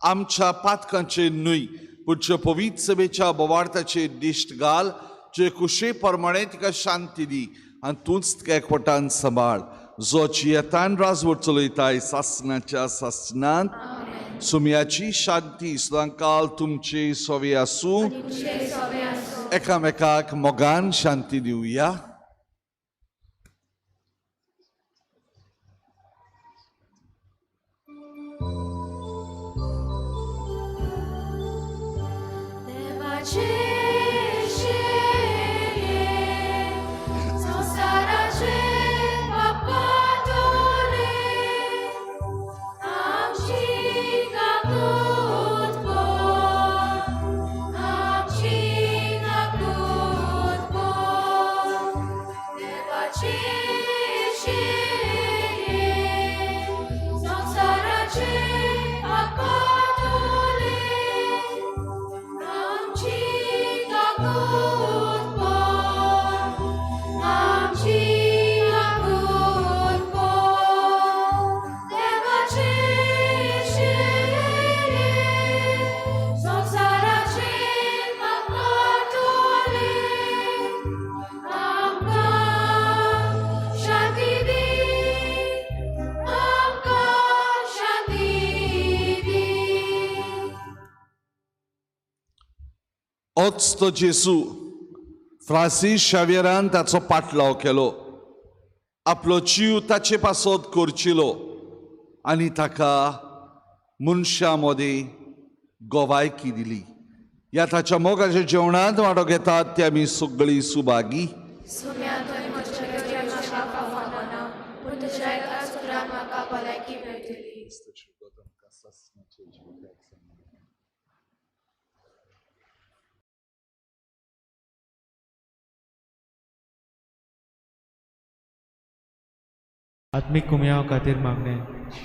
आमच्या पातकांचेर न्हय पूण पवित्र सभेच्या बोवार्थाचेर दिश्ट घाल, जे कुशे प्रमाणे तिका शांती दी आनी तूंच तिका एकवटान सांबाळ, जो जियेतान राजवट चलयताय सासणाच्या सासणांत. सुमयाची शांती सदांकाल तुमचे सोवे आसूं. एकामेकाक मोगान शांती दिवया. होच तो जेजू फ्रांसीस शावियरान ताचो पाटलाव केलो, आपलो जीव ताचे पासत करचिलो आनी ताका मनशां मदीं गोवायकी दिली. ह्या ताच्या मोगाच्या जेवणांत वांटो घेतात ते आमी सगळीं सुभागी. म्हाका भलायकी मेळटली. आत्मीक कुमयाव खातीर मागणें.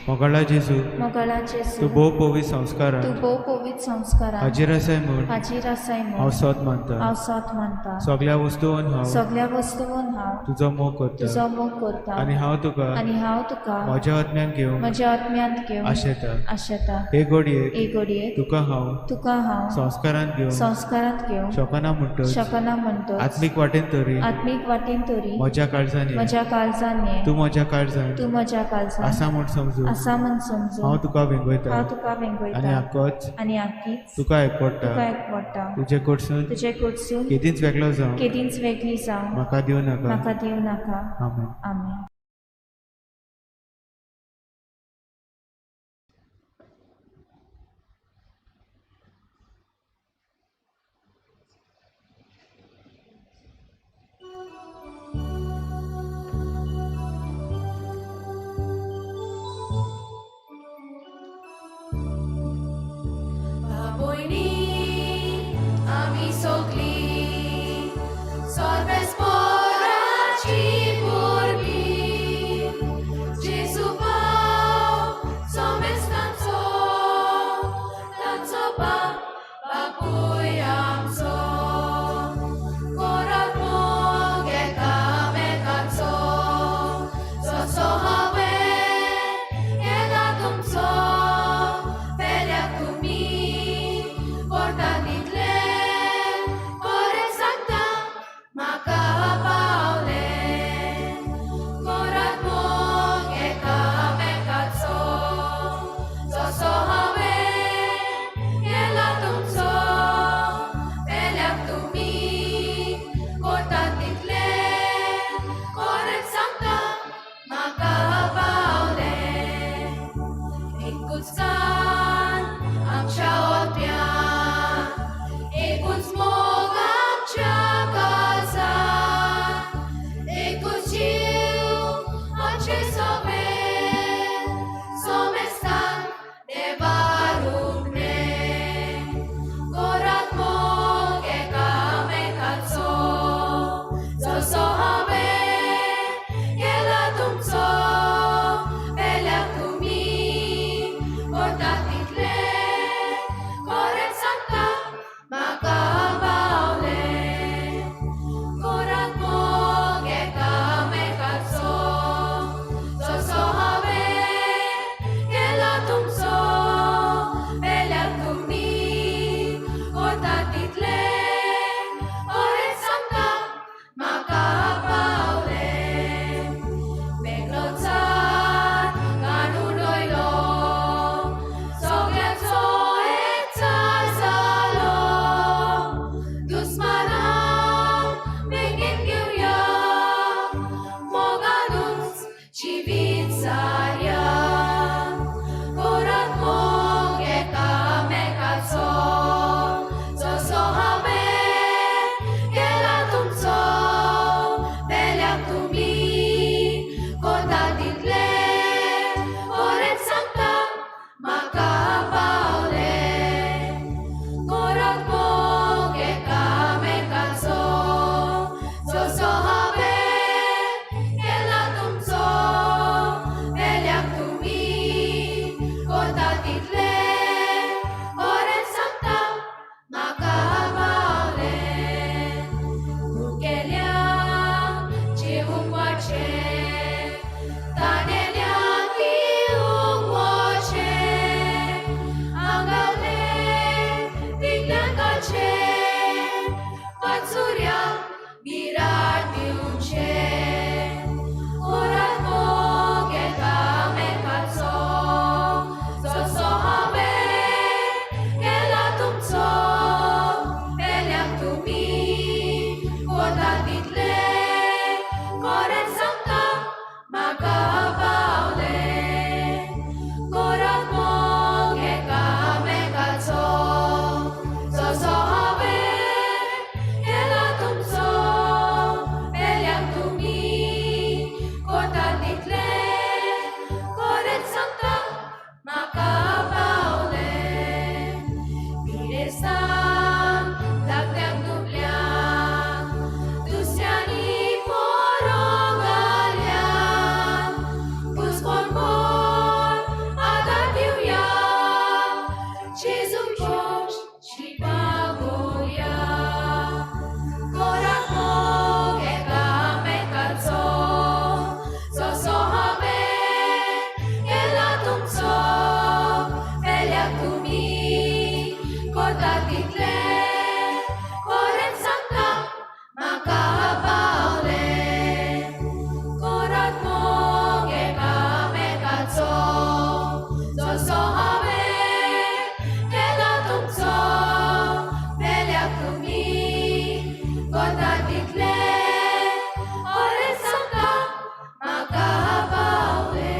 मोगाळा जेजू, मोगाळा जेजू, तूं भोव पवित्र संस्कारान तूं भोव पवित्र संस्कारान हाजीर आसाय म्हूण हाजीर आसाय म्हूण हांव सोद मानता. हांव सोद मानता. सगळ्या वस्तून हांव सगळ्या वस्तून हांव तुजो मोग करता तुजो मोग करता आनी हांव तुका आनी हांव तुका म्हज्या आत्म्यान घेवंक म्हज्या आत्म्यांत घेवंक आशेता. आशेता. हे घडयेक हे घडयेक तुका हांव तुका हांव संस्कारांत घेवंक संस्कारांत घेवंक शकना म्हणटच शकना म्हणटच आत्मीक वाटेन तरी आत्मीक वाटेन तरी म्हज्या काळजान ये. म्हज्या काळजान ये. तूं म्हज्या काळजान तूं म्हज्या काळजान आसा म्हूण समजून आसा म्हूण समजून हांव तुका वेंगयता हांव तुका वेंगयता आनी आकोच आनी आकीच तुका एकवडटा. तुका एकवडटा. तुजे कडसून तुजे कडसून केदींच वेगळो जावं केदींच वेगळी जावं म्हाका दिवं नाका. म्हाका दिवं नाका. आमेन. आमेन. आमी सगळीं सर्वेस्पराची परबीं, जेजू भाव समेस्तांचो, तांचो बाप बापूय आमचो, करात मोग एकामेकाचो, जसो हांवें केला तुमचो, पेल्याक तुमी करता तितलें. जेजू पोश शिपावया कोरात मोग एकामेकाचो जसो हांवें केला तुमचो पेल्याक तुमी कोता तितलें खरेंच सांगता म्हाका पावलें कोरात मोग एकामेकाचो जसो हांवें केला तुमचो पेल्याक तुमी कोता तितलें खरेंच सांगता म्हाका पावलें.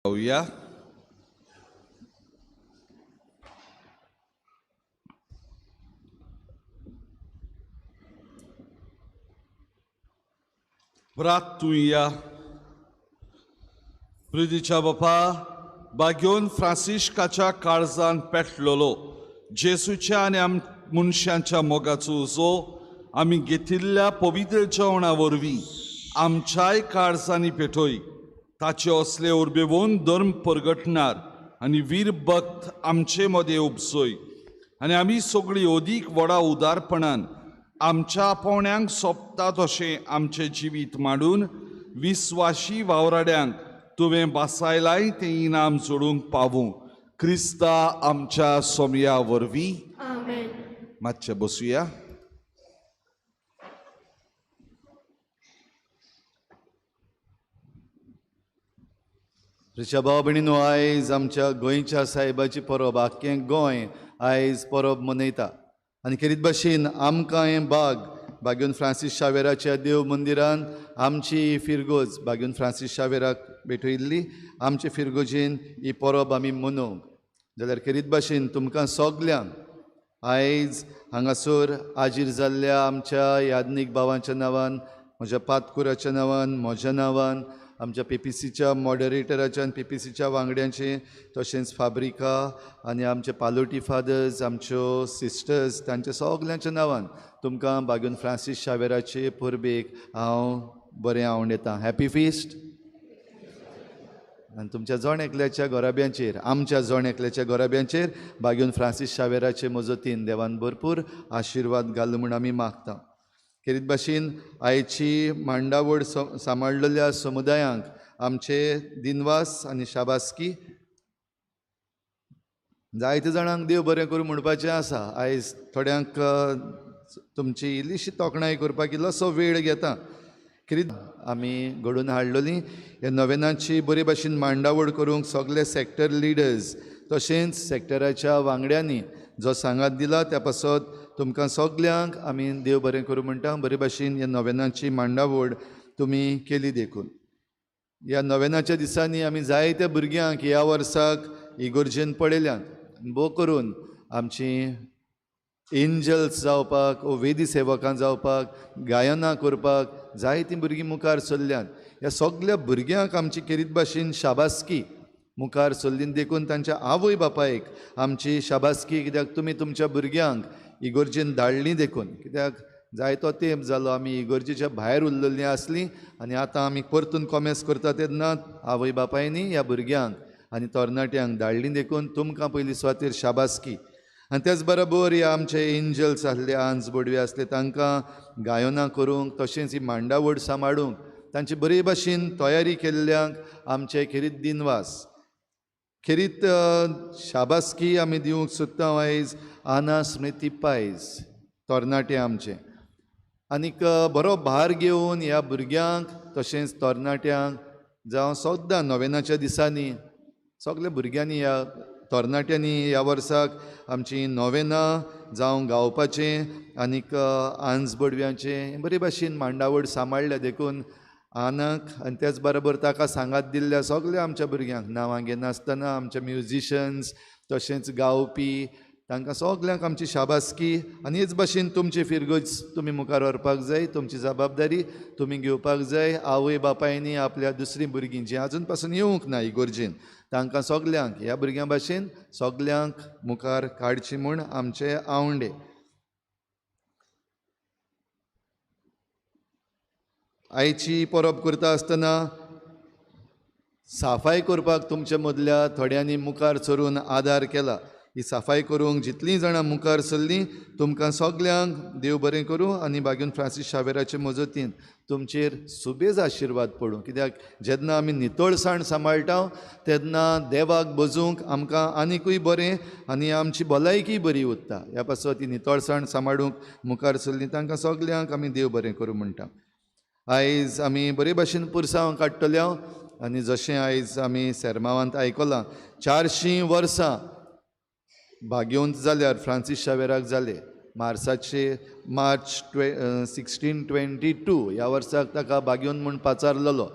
जावया. प्रार्थुया. प्रितीच्या बापा, बाग्योन फ्रांसिस्काच्या काळजान पेटलेलो जेसूच्या आनी आम मनशांच्या मोगाचो उजो आमी घेतिल्ल्या पवित्र जेवणा वरवीं आमच्याय काळजांनी पेटोय. ताचे असले उर्बेवन धर्म परगटणार आनी वीर भक्त आमचे मदें उपसय आनी आमी सगळीं अदीक व्हडा उदारपणान आमच्या आपोवण्यांक सोंपता तशें आमचें जिवीत मांडून विस्वाशी वावराड्यांक तुवें बासायलाय तें इनाम जोडूंक पावूं. क्रिस्ता आमच्या सोमया वरवीं. आमेन. मातशें बसुया. ऋषा भाव भयणीनो, आयज आमच्या गोंयच्या सायबाची परब, आख्खें गोंय आयज परब मनयता आनी खेरीत भाशेन आमकां हें बाग बाग्योन फ्रांसीस शावेराच्या देव मंदिरान आमची फिरगोज बाग्योन फ्रांसीस शावेराक भेटयल्ली आमचे फिरगोजेन ही परब आमी मनोवंक जाल्यार खेरीत भाशेन तुमकां सगल्यांक आयज हांगासर आजीर जाल्ल्या आमच्या याज्ञीक भावांच्या नांवान, म्हज्या पातकुराच्या नांवान, म्हज्या नांवान, आमच्या पी पी सीच्या मॉडरेटराच्या आनी पी पी सीच्या वांगड्यांचे, तशेंच फाब्रिका आनी आमचे पालोटी फादर्स, आमच्यो सिस्टर्स, तांच्या सगल्यांच्या नांवान तुमकां बागून फ्रांसीस शावेराचे परबेक हांव बरें आवडटा. हॅपी फिस्ट आनी तुमच्या जण एकल्याच्या घराब्यांचेर, आमच्या जण एकल्याच्या घराब्यांचेर बागून फ्रांसीस शावेराचे मजतीन देवान भरपूर आशिर्वाद घालू म्हूण आमी मागता. खेरीत भाशेन आयची मांडावळ सांबाळलेल्या समुदायांक आमचे दिनवास आनी शाबासकी. जायते जाणांक देव बरें करूं म्हणपाचें आसा. आयज थोड्यांक तुमची इल्लीशी तोखणाय करपाक इल्लोसो वेळ घेता. खेरीत आमी घडोवन हाडलेली ह्या नवेनाची बरे भाशेन मांडावळ करूंक सगले सॅक्टर लिडर्स तशेंच सॅक्टराच्या वांगड्यांनी जो सांगात दिला त्या पासत तुमकां सगल्यांक आमी देव बरें करूं म्हणटा. बरे भाशेन ह्या नवेनाची मांडावळ तुमी केली देखून ह्या नवेनाच्या दिसांनी आमी जायत्या भुरग्यांक ह्या वर्साक इगोर्जेन पळयल्यात. भोव करून आमची एंजल्स जावपाक ओ वेदी सेवकां जावपाक, गायनां करपाक जायतीं भुरगीं मुखार सरल्यांत. ह्या सगल्या भुरग्यांक आमची खेरीत भाशेन शाबासकी मुखार सरली देखून तांच्या आवय बापायक आमची शाबासकी, कित्याक तुमी तुमच्या भुरग्यांक इगोर्जेन धाडलीं देखून. कित्याक जायतो तेंप जालो आमी इगोर्जेच्या भायर उरलेलीं आसलीं आनी आतां आमी परतून कॉमेस करता तेन्ना आवय बापायनी ह्या भुरग्यांक आनी तरणाट्यांक धाडलीं देखून तुमकां पयली सुवातेर शाबासकी. आनी तेच बरोबर ह्या आमचे एंजल्स आसले, आंज बोडवे आसले, तांकां गायनां करूंक तशेंच ही मांडावड सांबाळूंक तांची बरे भाशेन तयारी केल्ल्यांक आमचे खेरीत दिनवास, खेरीत शाबासकी आमी दिवंक सोदता आयज आना स्मृती पायज तरणाटे आमचे. आनीक बरो भार घेवन ह्या भुरग्यांक तशेंच तरणाट्यांक जावं सद्दां नोवेनाच्या दिसांनी सगल्या भुरग्यांनी ह्या तरणाट्यांनी ह्या वर्साक आमची नोवेनां जावं गावपाचें आनीक आंज बडव्यांचें बरे भाशेन मांडावड सांबाळ्ळ्या देखून आनाक आनी तेच बरोबर ताका सांगात दिल्ल्या सगल्या आमच्या भुरग्यांक नांवां घेनासतना आमचे म्युजिशन्स तशेंच गावपी तांकां सगल्यांक आमची शाबासकी. आनी हेच भाशेन तुमची फिरगज तुमी मुखार व्हरपाक जाय, तुमची जबाबदारी तुमी घेवपाक जाय. आवय बापायनी आपल्या दुसरीं भुरगीं जीं आजून पासून येवंक ना इगोर्जेन तांकां सगल्यांक ह्या भुरग्यां भाशेन सगल्यांक मुखार काडची म्हूण आमचे आवंडे. आयची परब करता आसतना साफाय करपाक तुमचे मदल्या थोड्यांनी मुखार सरून आदार केला. ही साफाय करूंक जितलीं जाणां मुखार सरलीं तुमकां सगल्यांक देव बरें करूं आनी बागीन फ्रांसीस शावेराचे मजतीन तुमचेर सुबेज आशिर्वाद पडूं. कित्याक जेन्ना आमी नितळसाण सांबाळटा तेन्ना देवाक बजूंक आमकां आनिकूय बरें आनी आमची भलायकी बरी उरता. ह्या पासत ही नितळसाण सांबाळूंक मुखार सरलीं तांकां सगल्यांक आमी देव बरें करूं म्हणटा. आयज आमी बरे भाशेन पुरसांव काडटले आनी जशें आयज आमी सेर्मावांत आयकलां 400 वर्सां भाग्योंत जाल्यार फ्रांसीस शावेराक जाले मार्साचे मार्च 1622 ह्या वर्साक ताका भाग्योन म्हूण पाचारलेलो.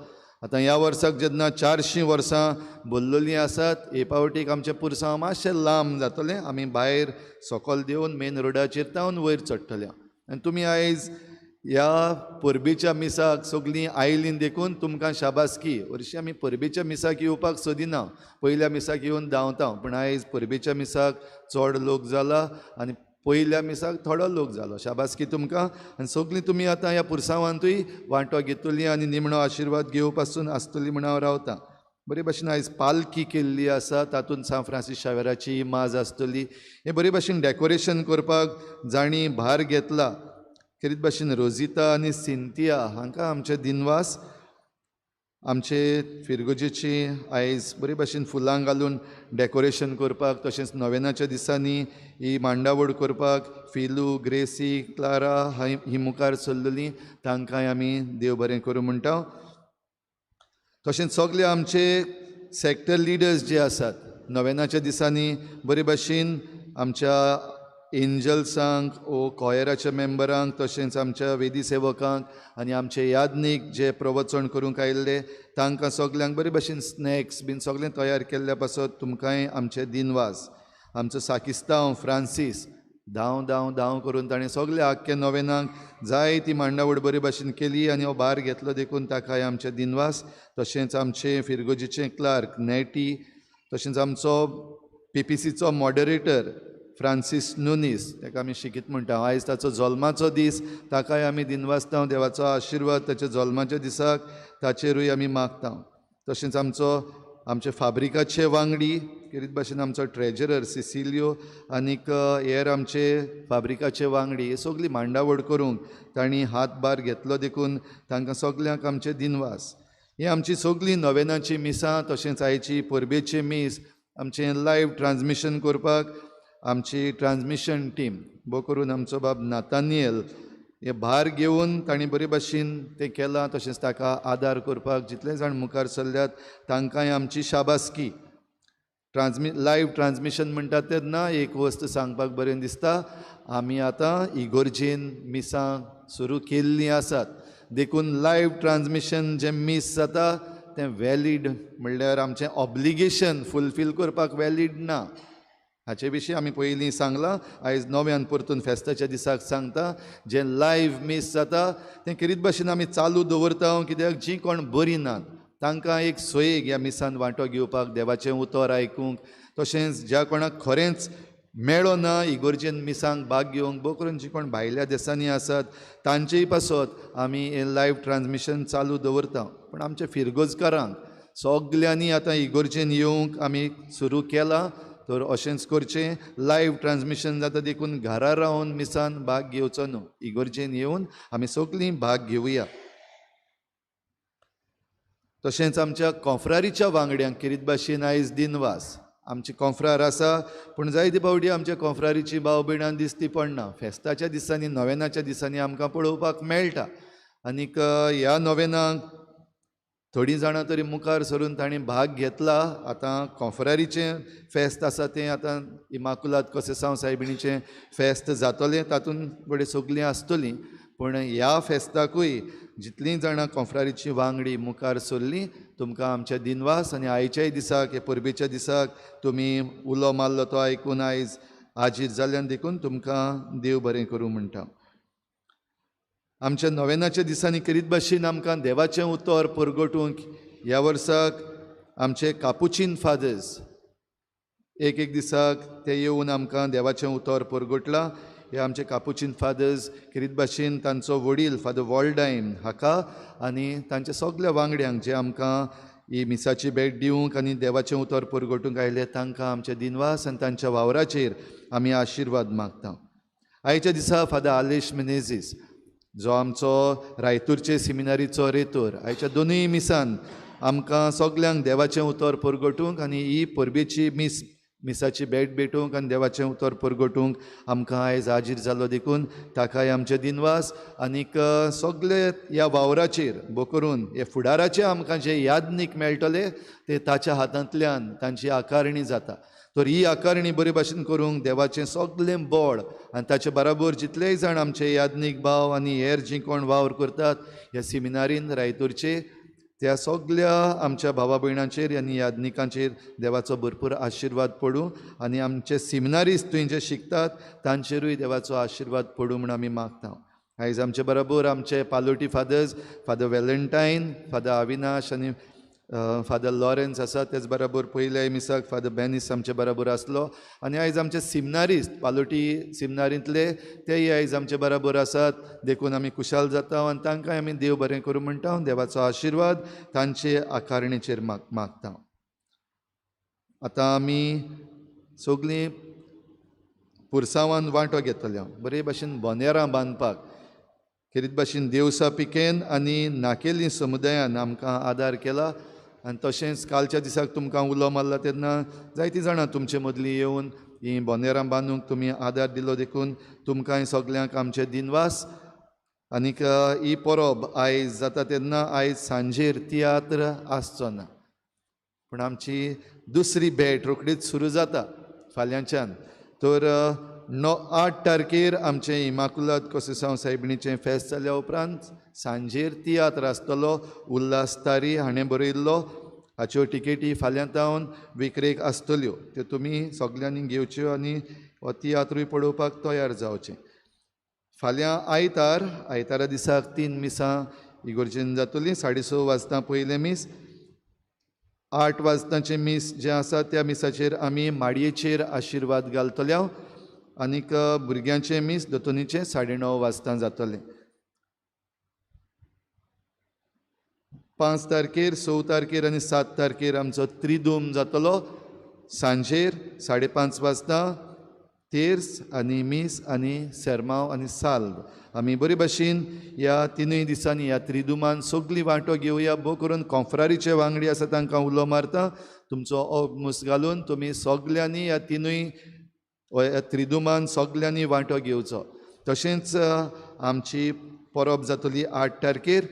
आतां ह्या वर्साक जेन्ना 400 वर्सां भरलेलीं आसात हे पावटीक आमचें पुरसांव मातशें लांब जातलें. आमी भायर सकयल देवन मेन रोडाचेर तावन वयर चडटले. आनी तुमी आयज ह्या परबेच्या मिसाक सगळीं आयलीं देखून तुमकां शाबासकी. हरशीं आमी परबेच्या मिसाक येवपाक सोदिना, पयल्या मिसाक येवन धांवता, पूण आयज परबेच्या मिसाक चड लोक जाला आनी पयल्या मिसाक थोडो लोक जालो. शाबासकी तुमकां. आनी सगळीं तुमी आतां ह्या पुरसांवांतूय वांटो घेतली आनी निमणो आशिर्वाद घेवपासून आसतली म्हूण हांव रावतां. बरे भाशेन आयज पालखी केल्ली आसा तातूंत सांत फ्रांसीस शावेराची इमाज आसतली. हें बरे भाशेन डेकोरेशन करपाक जांणी भार घेतला खेरीत भाशेन रोजिता आनी सिंतिया हांकां आमचे दिनवास. आमचे फिरगोजेची आयज बरे भाशेन फुलां घालून डेकोरेशन करपाक तशेंच नोवेनाच्या दिसांनी ही मांडावड करपाक फिलू, ग्रेसी, क्लारा ही मुखार सरलेलीं तांकांय आमी देव बरें करूं म्हणटा. तशेंच सगळे आमचे सेक्टर लिडर्स जे आसात नोवेनाच्या दिसांनी बरे भाशेन आमच्या एंजल्सांक ओ कॉयराच्या मेंबरांक तशेंच आमच्या वेदी सेवकांक आनी आमचे याज्ञीक जे प्रवचन करूंक आयिल्ले तांकां सगल्यांक बरे भाशेन स्नॅक्स बीन सगळें तयार केल्ल्या पासत तुमकांय आमचे दिनवास. आमचो साकिस्तांव फ्रांसीस धांव धांव धांव करून ताणें सगळे आख्खे नोवेनाक जाय ती मांडावड बरे भाशेन केली आनी हो भार घेतलो देखून ताकाय आमचे दिनवास. तशेंच आमचे फिरगोजीचे क्लार्क नेटी तशेंच आमचो पीपीसीचो मॉडरेटर फ्रांसीस नुनीस ताका आमी शिकीत म्हणटा. आयज ताचो जल्माचो दीस, ताकाय आमी दिनवासता. देवाचो आशिर्वाद ताच्या जल्माच्या दिसाक ताचेरूय आमी मागता. तशेंच आमचो आमचे फाब्रिकाचे वांगडी खेरीत भाशेन आमचो ट्रेजरर सिसिलियो आनीक हेर आमचे फाब्रिकाचे वांगडी हे सगळी मांडावड करूंक तांणी हातभार घेतलो देखून तांकां सगल्यांक आमचे दिनवास. ही आमची सगळीं नोवेनाची मिसां तशेंच आयची परबेची मीस आमचें लायव्ह ट्रान्समिशन करपाक आमची ट्रान्समिशन टीम भोव करून आमचो बाब नातानियल हे भार घेवन तांणी बरे भाशेन तें केलां. तशेंच ताका आदार करपाक जितले जाण मुखार सरल्यात तांकांय आमची शाबासकी. लायव्ह ट्रान्समिशन म्हणटात तेन्ना एक वस्त सांगपाक बरें दिसता, आमी आतां इगोर्जेन मिसां सुरू केल्लीं आसात देखून लायव्ह ट्रान्समिशन जें मीस जाता तें वॅलीड म्हणल्यार आमचें ऑब्लिगेशन फुलफील करपाक वॅलीड ना. हाचे विशीं आमी पयलीं सांगलां, आयज नव्यान परतून फेस्ताच्या दिसाक सांगता. जें लायव्ह मीस जाता तें खेरीत भाशेन आमी चालू दवरता, कित्याक जीं कोण बरीं नात तांकां एक सोयेक ह्या मिसान वांटो घेवपाक, देवाचें उतर आयकूंक, तशेंच ज्या कोणाक खरेंच मेळो ना इगोर्जेन मिसांक भाग घेवंक, भोव करून जी कोण भायल्या देसांनी आसात तांचेय पासत आमी हें लायव्ह ट्रान्समिशन चालू दवरता. पूण आमच्या फिरगोजकारांक सगल्यांनी आतां इगोर्जेन येवंक आमी सुरू केलां, तर अशेंच करचें. लायव्ह ट्रान्समिशन जाता देखून घरा रावन मिसान भाग घेवचो न्हू, इगोर्जेन येवन आमी सगलीं भाग घेवया. तशेंच आमच्या कोंफ्रारीच्या वांगड्यांक खेरीत भाशेन आयज दिनवास. आमची कोंफ्रार आसा पूण जायते फावटी आमच्या कोंफ्रारीची भाव भयणां दिसती पडना. फेस्ताच्या दिसांनी, नोवेनाच्या दिसांनी आमकां पळोवपाक मेळटा आनीक ह्या नोवेनाक थोडीं जाणां तरी मुखार सरून तांणी भाग घेतला. आतां कोंफ्रारीचें फेस्त आसा तें आतां इमाकुलाद कोसेसांव सायबिणीचें फेस्त जातलें, तातूंत घडये सगलीं आसतलीं. पूण ह्या फेस्ताकूय जितलीं जाणां कोंफ्रारीची वांगडी मुखार सरलीं तुमकां आमचे दिनवास. आनी आयच्याय दिसाक, हे परबेच्या दिसाक तुमी उलो मारलो तो आयकून आयज हाजीर जाल्यान देखून तुमकां देव बरें करूं म्हणटा. आमच्या नोवेनाच्या दिसांनी खेरीत भाशेन आमकां देवाचें उतर परगटूंक ह्या वर्साक आमचे कापुचीन फादर्स एक एक दिसाक ते येवन आमकां देवाचें उतर परगटलां. हे आमचे कापुचीन फादर्स खेरीत भाशेन तांचो वडील फादर वॉल्डायन हाका आनी तांच्या सगल्या वांगड्यांक जे आमकां ही मिसाची भेट दिवंक आनी देवाचें उतर परगटूंक आयले तांकां आमचे दिनवास आनी तांच्या वावराचेर आमी आशिर्वाद मागता. आयच्या दिसा फादर आलेश मिनेझीस जो आमचो रायतूरचे सिमिनारीचो रेतोर, आयच्या दोनूय मिसान आमकां सगल्यांक देवाचें उतर परगटूंक आनी ही परबेची मीस मिसाची भेट भेटूंक आनी देवाचें उतर परगटूंक आमकां आयज हाजीर जालो देखून ताकाय आमचे दिनवास. आनीक सगले ह्या वावराचेर भोव करून हे फुडाराचे आमकां जे यादनीक मेळटले ते ताच्या हातांतल्यान तांची आकारणी जाता. तर ही आकारणी बरे भाशेन करूंक देवाचें सगलें बळ आनी ताचे बराबर जितलेय जाण आमचे यादनीक भाव आनी हेर जीं कोण वावर करतात ह्या सिमिनारीन रायतूरचे त्या सगल्या आमच्या भावा भयणांचेर आनी यादनिकांचेर देवाचो भरपूर आशिर्वाद पडूं आनी आमचे सिमिनारीस्त थंय जे शिकतात तांचेरूय देवाचो आशिर्वाद पडूं म्हूण आमी मागता. आयज आमचे बरोबर आमचे पालोटी fathers, father Valentine, father Avinash आनी फादर लॉरेन्स आसा. तेच बराबर पयल्या मिसाक फादर बेनीस आमचे बराबर आसलो आनी आयज आमचे सिमनारिस्त पालोटी सिमनारींतले तेय आयज आमचे बराबर आसात देखून आमी खुशाल जाता आनी तांकां आमी देव बरें करूं म्हणटा. देवाचो आशिर्वाद तांचे आकारणेचेर मागता. आतां आमी सगलीं पुरसांवान वांटो घेतले बरे भाशेन बोनेरां बांदपाक खेरीत भाशेन देवसा पिकेन आनी नाकेली समुदायान आमकां आदार केला. आनी तशेंच कालच्या दिसाक तुमकां उलो मारला तेन्ना जायतीं जाणां तुमचे मदलीं येवन हीं बोनेरां बांदूंक तुमी आदार दिलो देखून तुमकांय सगल्यांक आमचे दिनवास. आनीक ही परब आयज जाता तेन्ना आयज सांजेर तियात्र आसचो ना, पूण आमची दुसरी भेट रोखडीच सुरू जाता फाल्यांच्यान. तर 8 तारखेर आमचें इमाकुलाद कोसेसांव सायबिणीचें फेस्त जाल्या उपरांत सांजेर तियात्र आसतलो उल्हास तारी हाणें बरयल्लो. हाच्यो टिकेटी फाल्यां तावन विक्रेक आसतल्यो, त्यो तुमी सगल्यांनी घेवच्यो आनी हो तियात्रूय पळोवपाक तयार जावचें. फाल्यां आयतार, आयतारा दिसाक 3 मिसां इगोर्जेन जातलीं. 6:30 वाजता पयलें मीस, 8 वाजताचें मीस जें आसा त्या मिसाचेर आमी माडयेचेर आशिर्वाद घालतले आनीक भुरग्यांचें मीस दोतोनीचें 9:30 वाजता जातलें. 5 तारखेर, 6 तारखेर आनी 7 तारखेर आमचो त्रिदूम जातलो. सांजेर 5:30 वाजता तेर्स आनी मीस आनी सेरमांव आनी साल्व. आमी बरे भाशेन ह्या 3 दिसांनी ह्या त्रिदुमान सगळीं वांटो घेवया. भोव करून कोंफ्रारीचे वांगडी आसा तांकां उलो मारता, तुमचो ऑगमूस घालून तुमी सगल्यांनी ह्या 3 ह्या त्रिदुमान सगल्यांनी वांटो घेवचो. तशेंच आमची परब जातली 8 तारखेर,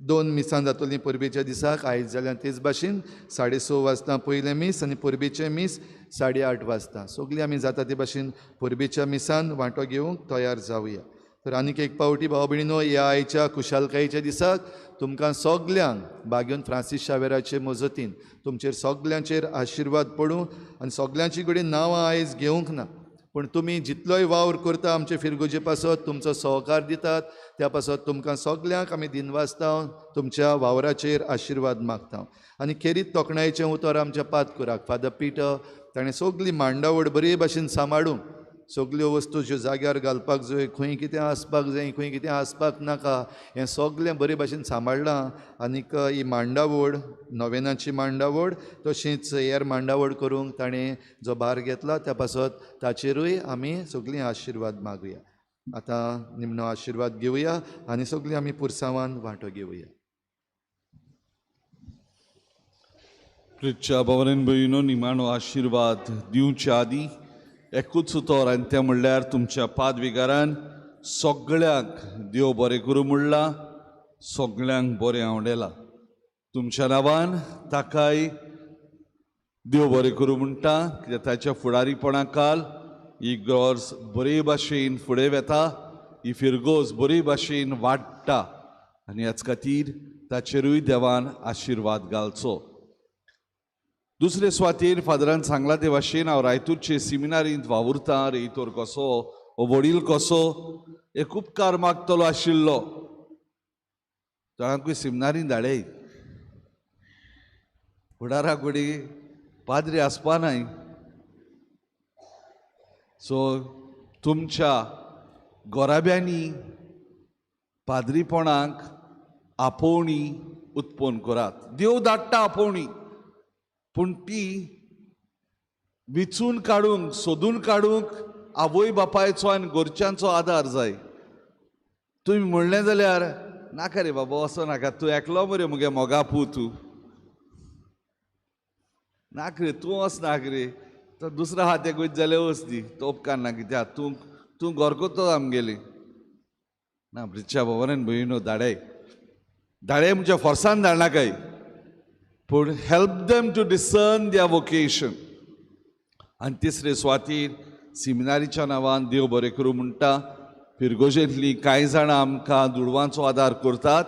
2 मिसां जातलीं परबेच्या दिसाक. आयज जाल्यार तेच भाशेन 6:30 वाजता पयलें मीस आनी परबेचें मीस 8:30 वाजता. सगळीं आमी जाता ते भाशेन परबेच्या मिसान वांटो घेवंक तयार जावया. तर आनीक एक पावटी भाव भयणीनो, ह्या आयच्या खुशालकायेच्या दिसाक तुमकां सगल्यांक भाग्योन फ्रांसीस शावेराचे मजतीन तुमचेर सगल्यांचेर आशिर्वाद पडूं. आनी सगल्यांची कडेन नांवां आयज घेवंक ना, पूण तुमी जितलोय वावर करता आमचे फिरगोजे पासत, तुमचो सहकार दितात, त्या पासत तुमकां सगल्यांक आमी दिनवासता, तुमच्या वावराचेर आशिर्वाद मागता. आनी खेरीत तोखणायेचें उतर आमच्या पादकुराक फादर पिटर, ताणें सगली मांडावळ बरे भाशेन सांबाळूंक, सगल्यो वस्तू ज्यो जाग्यार घालपाक जाय, खंय कितें आसपाक जाय, खंय कितें आसपाक नाका, हें सगलें बरे भाशेन सांबाळ्ळां. आनीक ही मांडावळ, नोवेनाची मांडावळ तशीच हेर मांडावळ करूंक ताणें जो भार घेतला त्या पासत ताचेरूय आमी सगळीं आशिर्वाद मागुया. आतां निमणो आशिर्वाद घेवया आनी सगळीं आमी पुरसांवान वांटो घेवया. प्रिच्या भवरेन भयणीनो, निमाणो आशिर्वाद दिवच्या आदीं एकूच उतर, आनी तें म्हणल्यार तुमच्या पादविगारान सगळ्यांक देव बरें करूं म्हणलां, सगळ्यांक बरें आवडेलां. तुमच्या नांवान ताकाय देव बरें करूं म्हणटा, कित्याक ताच्या फुडारीपणा काल ही गरज बरे भाशेन फुडें वेता, ही फिरगोज बरे भाशेन वाडटा आनी ह्याच खातीर ताचेरूय देवान आशिर्वाद घालचो. दुसरे सुवातेर फादरान सांगलां ते भाशेन हांव रायतूरचे सिमिनारींत वावुरतां, रेयतोर कसो वो वडील कसो एक उपकार मागतलो आशिल्लो, तोणाकूय सिमिनारींत धाडय, फुडाराक घडी पाद्री आसपा नाय. सो तुमच्या गोराब्यांनी पाद्रीपणाक आपोवणी उत्पन्न करात. देव धाडटा आपोवणी, पूण ती विचून काडूंक, सोदून काडूंक आवय बापायचो आनी घरच्यांचो आदार जाय. तुमी म्हणलें जाल्यार नाका रे बाबा, असो नाका, तूं एकलो मरे मुगे मोगा पू, तूं नाक रे, तूं वच नाक रे, तो दुसरो हात एक वयत जाल्यार वच दी, तो उपकार ना कित्याक तूं तूं घरकोतो आमगेली ना. ब्रिच्या भवनान भयणो धाडय धाडय, म्हणजे फोर्सान धाडनाकाय, पूण help them to discern their vocation. आनी तिसरे सुवातीर सिमिनारीच्या नांवान देव बरें करूं म्हणटा. फिरगोजेंतलीं कांय जाणां आमकां दुडवांचो आदार करतात,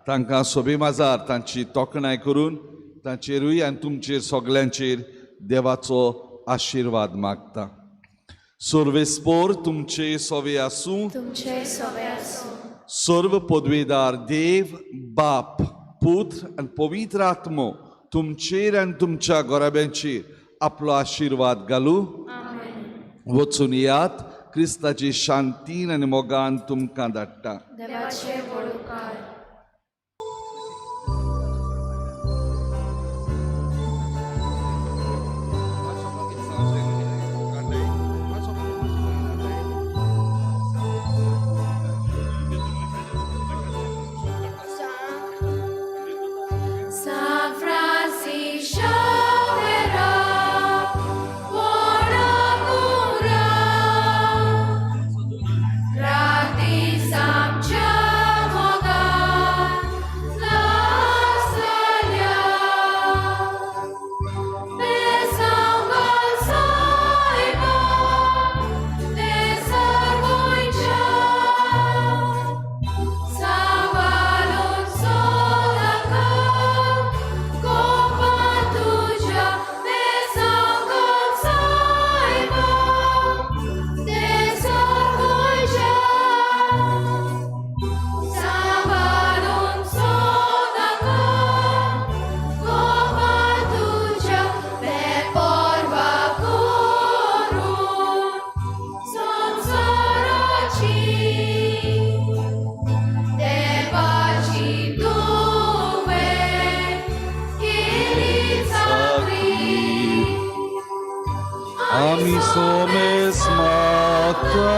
तांकां सोबे माजार तांची तोखणाय करून तांचेरूय आनी तुमचेर सगल्यांचेर देवाचो आशिर्वाद मागता. सर्वेस्पोर तुमचे सोवे आसूं, तुमचे सोवे आसूं. सर्व पदवेदार देव बाप पुत्र आनी पवित्र आत्मो तुमचेर आनी तुमच्या घराब्यांचेर आपलो आशिर्वाद घालूं. वचून येयात, क्रिस्ताची शांतीन आनी मोगान तुमकां धाडटा. देवाचे व्हड उपकार. San Francisco era buona cura, gratis amcha moga la salia, besangal saiba desargoincha, Sabalon solaka copa tuja besangal saiba desargoincha, Sabalon solaka copa tuja beporva korun samsarachi. देवाची तुवें केली चाकरी, आमी सोमेस मागता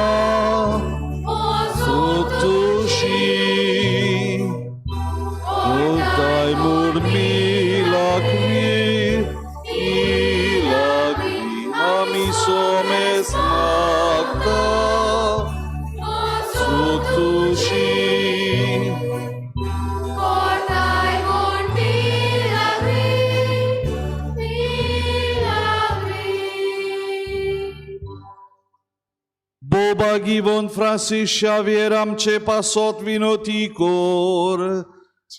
सुतुशी उरताय म्हूण मिलाग्री मिलाग्री, आमी सोमेस मागता सुतुशी. कोरताय म्हूण मिलाग्री मिलाग्री. ओ भागीवन फ्रांसीस शाव्येर आमचे पासत विनोती कोर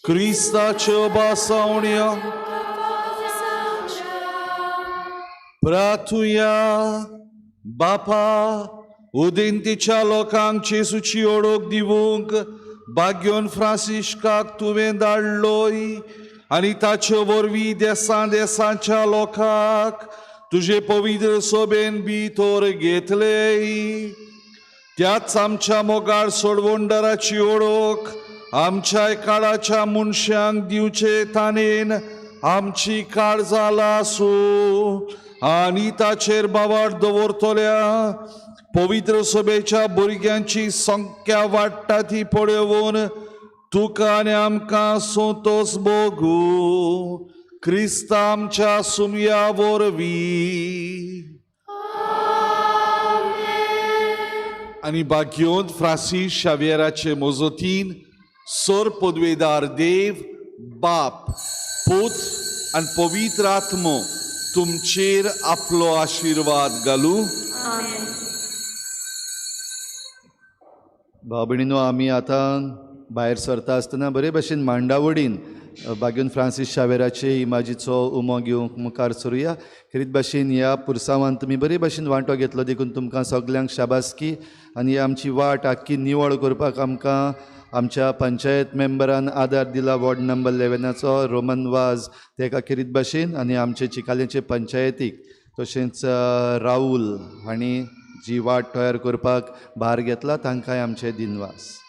क्रिस्ताच्यो बासावण्यो प्रार्थुया. बापा, उदेंतीच्या लोकांक जेजूची ओळख दिवंक भाग्योन फ्रांसिस्काक तुवें धाडलोय आनी ताचे वरवीं देसां देसांच्या लोकांक तुजे पवित्र सोबेन भितर घेतले. त्याच आमच्या मोगाळ सोडवणदाराची ओळख आमच्या काळाच्या मनशांक दिवचे ताणेन आमची काळजां आसूं आनी ताचेर बावाट दवरतल्या पवित्र सभेच्या भुरग्यांची संख्या वाडटा ती पळोवन तुका आनी आमकां संतोस भोगू, क्रिस्ता आमच्या सुमया वरवीं. आनी भाग्योंत फ्रांसीस शाव्येराचे मजतीन सर पदवेदार देव बाप, पूत आनी पवित्र आत्मो तुमचेर आपलो आशिर्वाद घालूं. भाव भयणीनो, आमी आतां भायर सरता आसतना बरे भशेन मांडावडीन बागेवन फ्रांसीस शावेराचे इमाजीचो उमो घेवंक मुखार सरुया. खेरीत भाशेन ह्या पुरसांवान तुमी बरे भशेन वांटो घेतलो देखून तुमकां सगल्यांक शाबासकी. आनी आमची वाट आख्खी निवळ करपाक आमकां आमच्या पंचायत मेंबरान आदार दिला, वॉर्ड नंबर 11चो रोमन वाज तेका खेरीत भाशेन आनी आमचे चिकालेचे पंचायतीक तशेंच राहुल हांणी जी वाट तयार करपाक भार घेतला तांकांय आमचे दिनवास.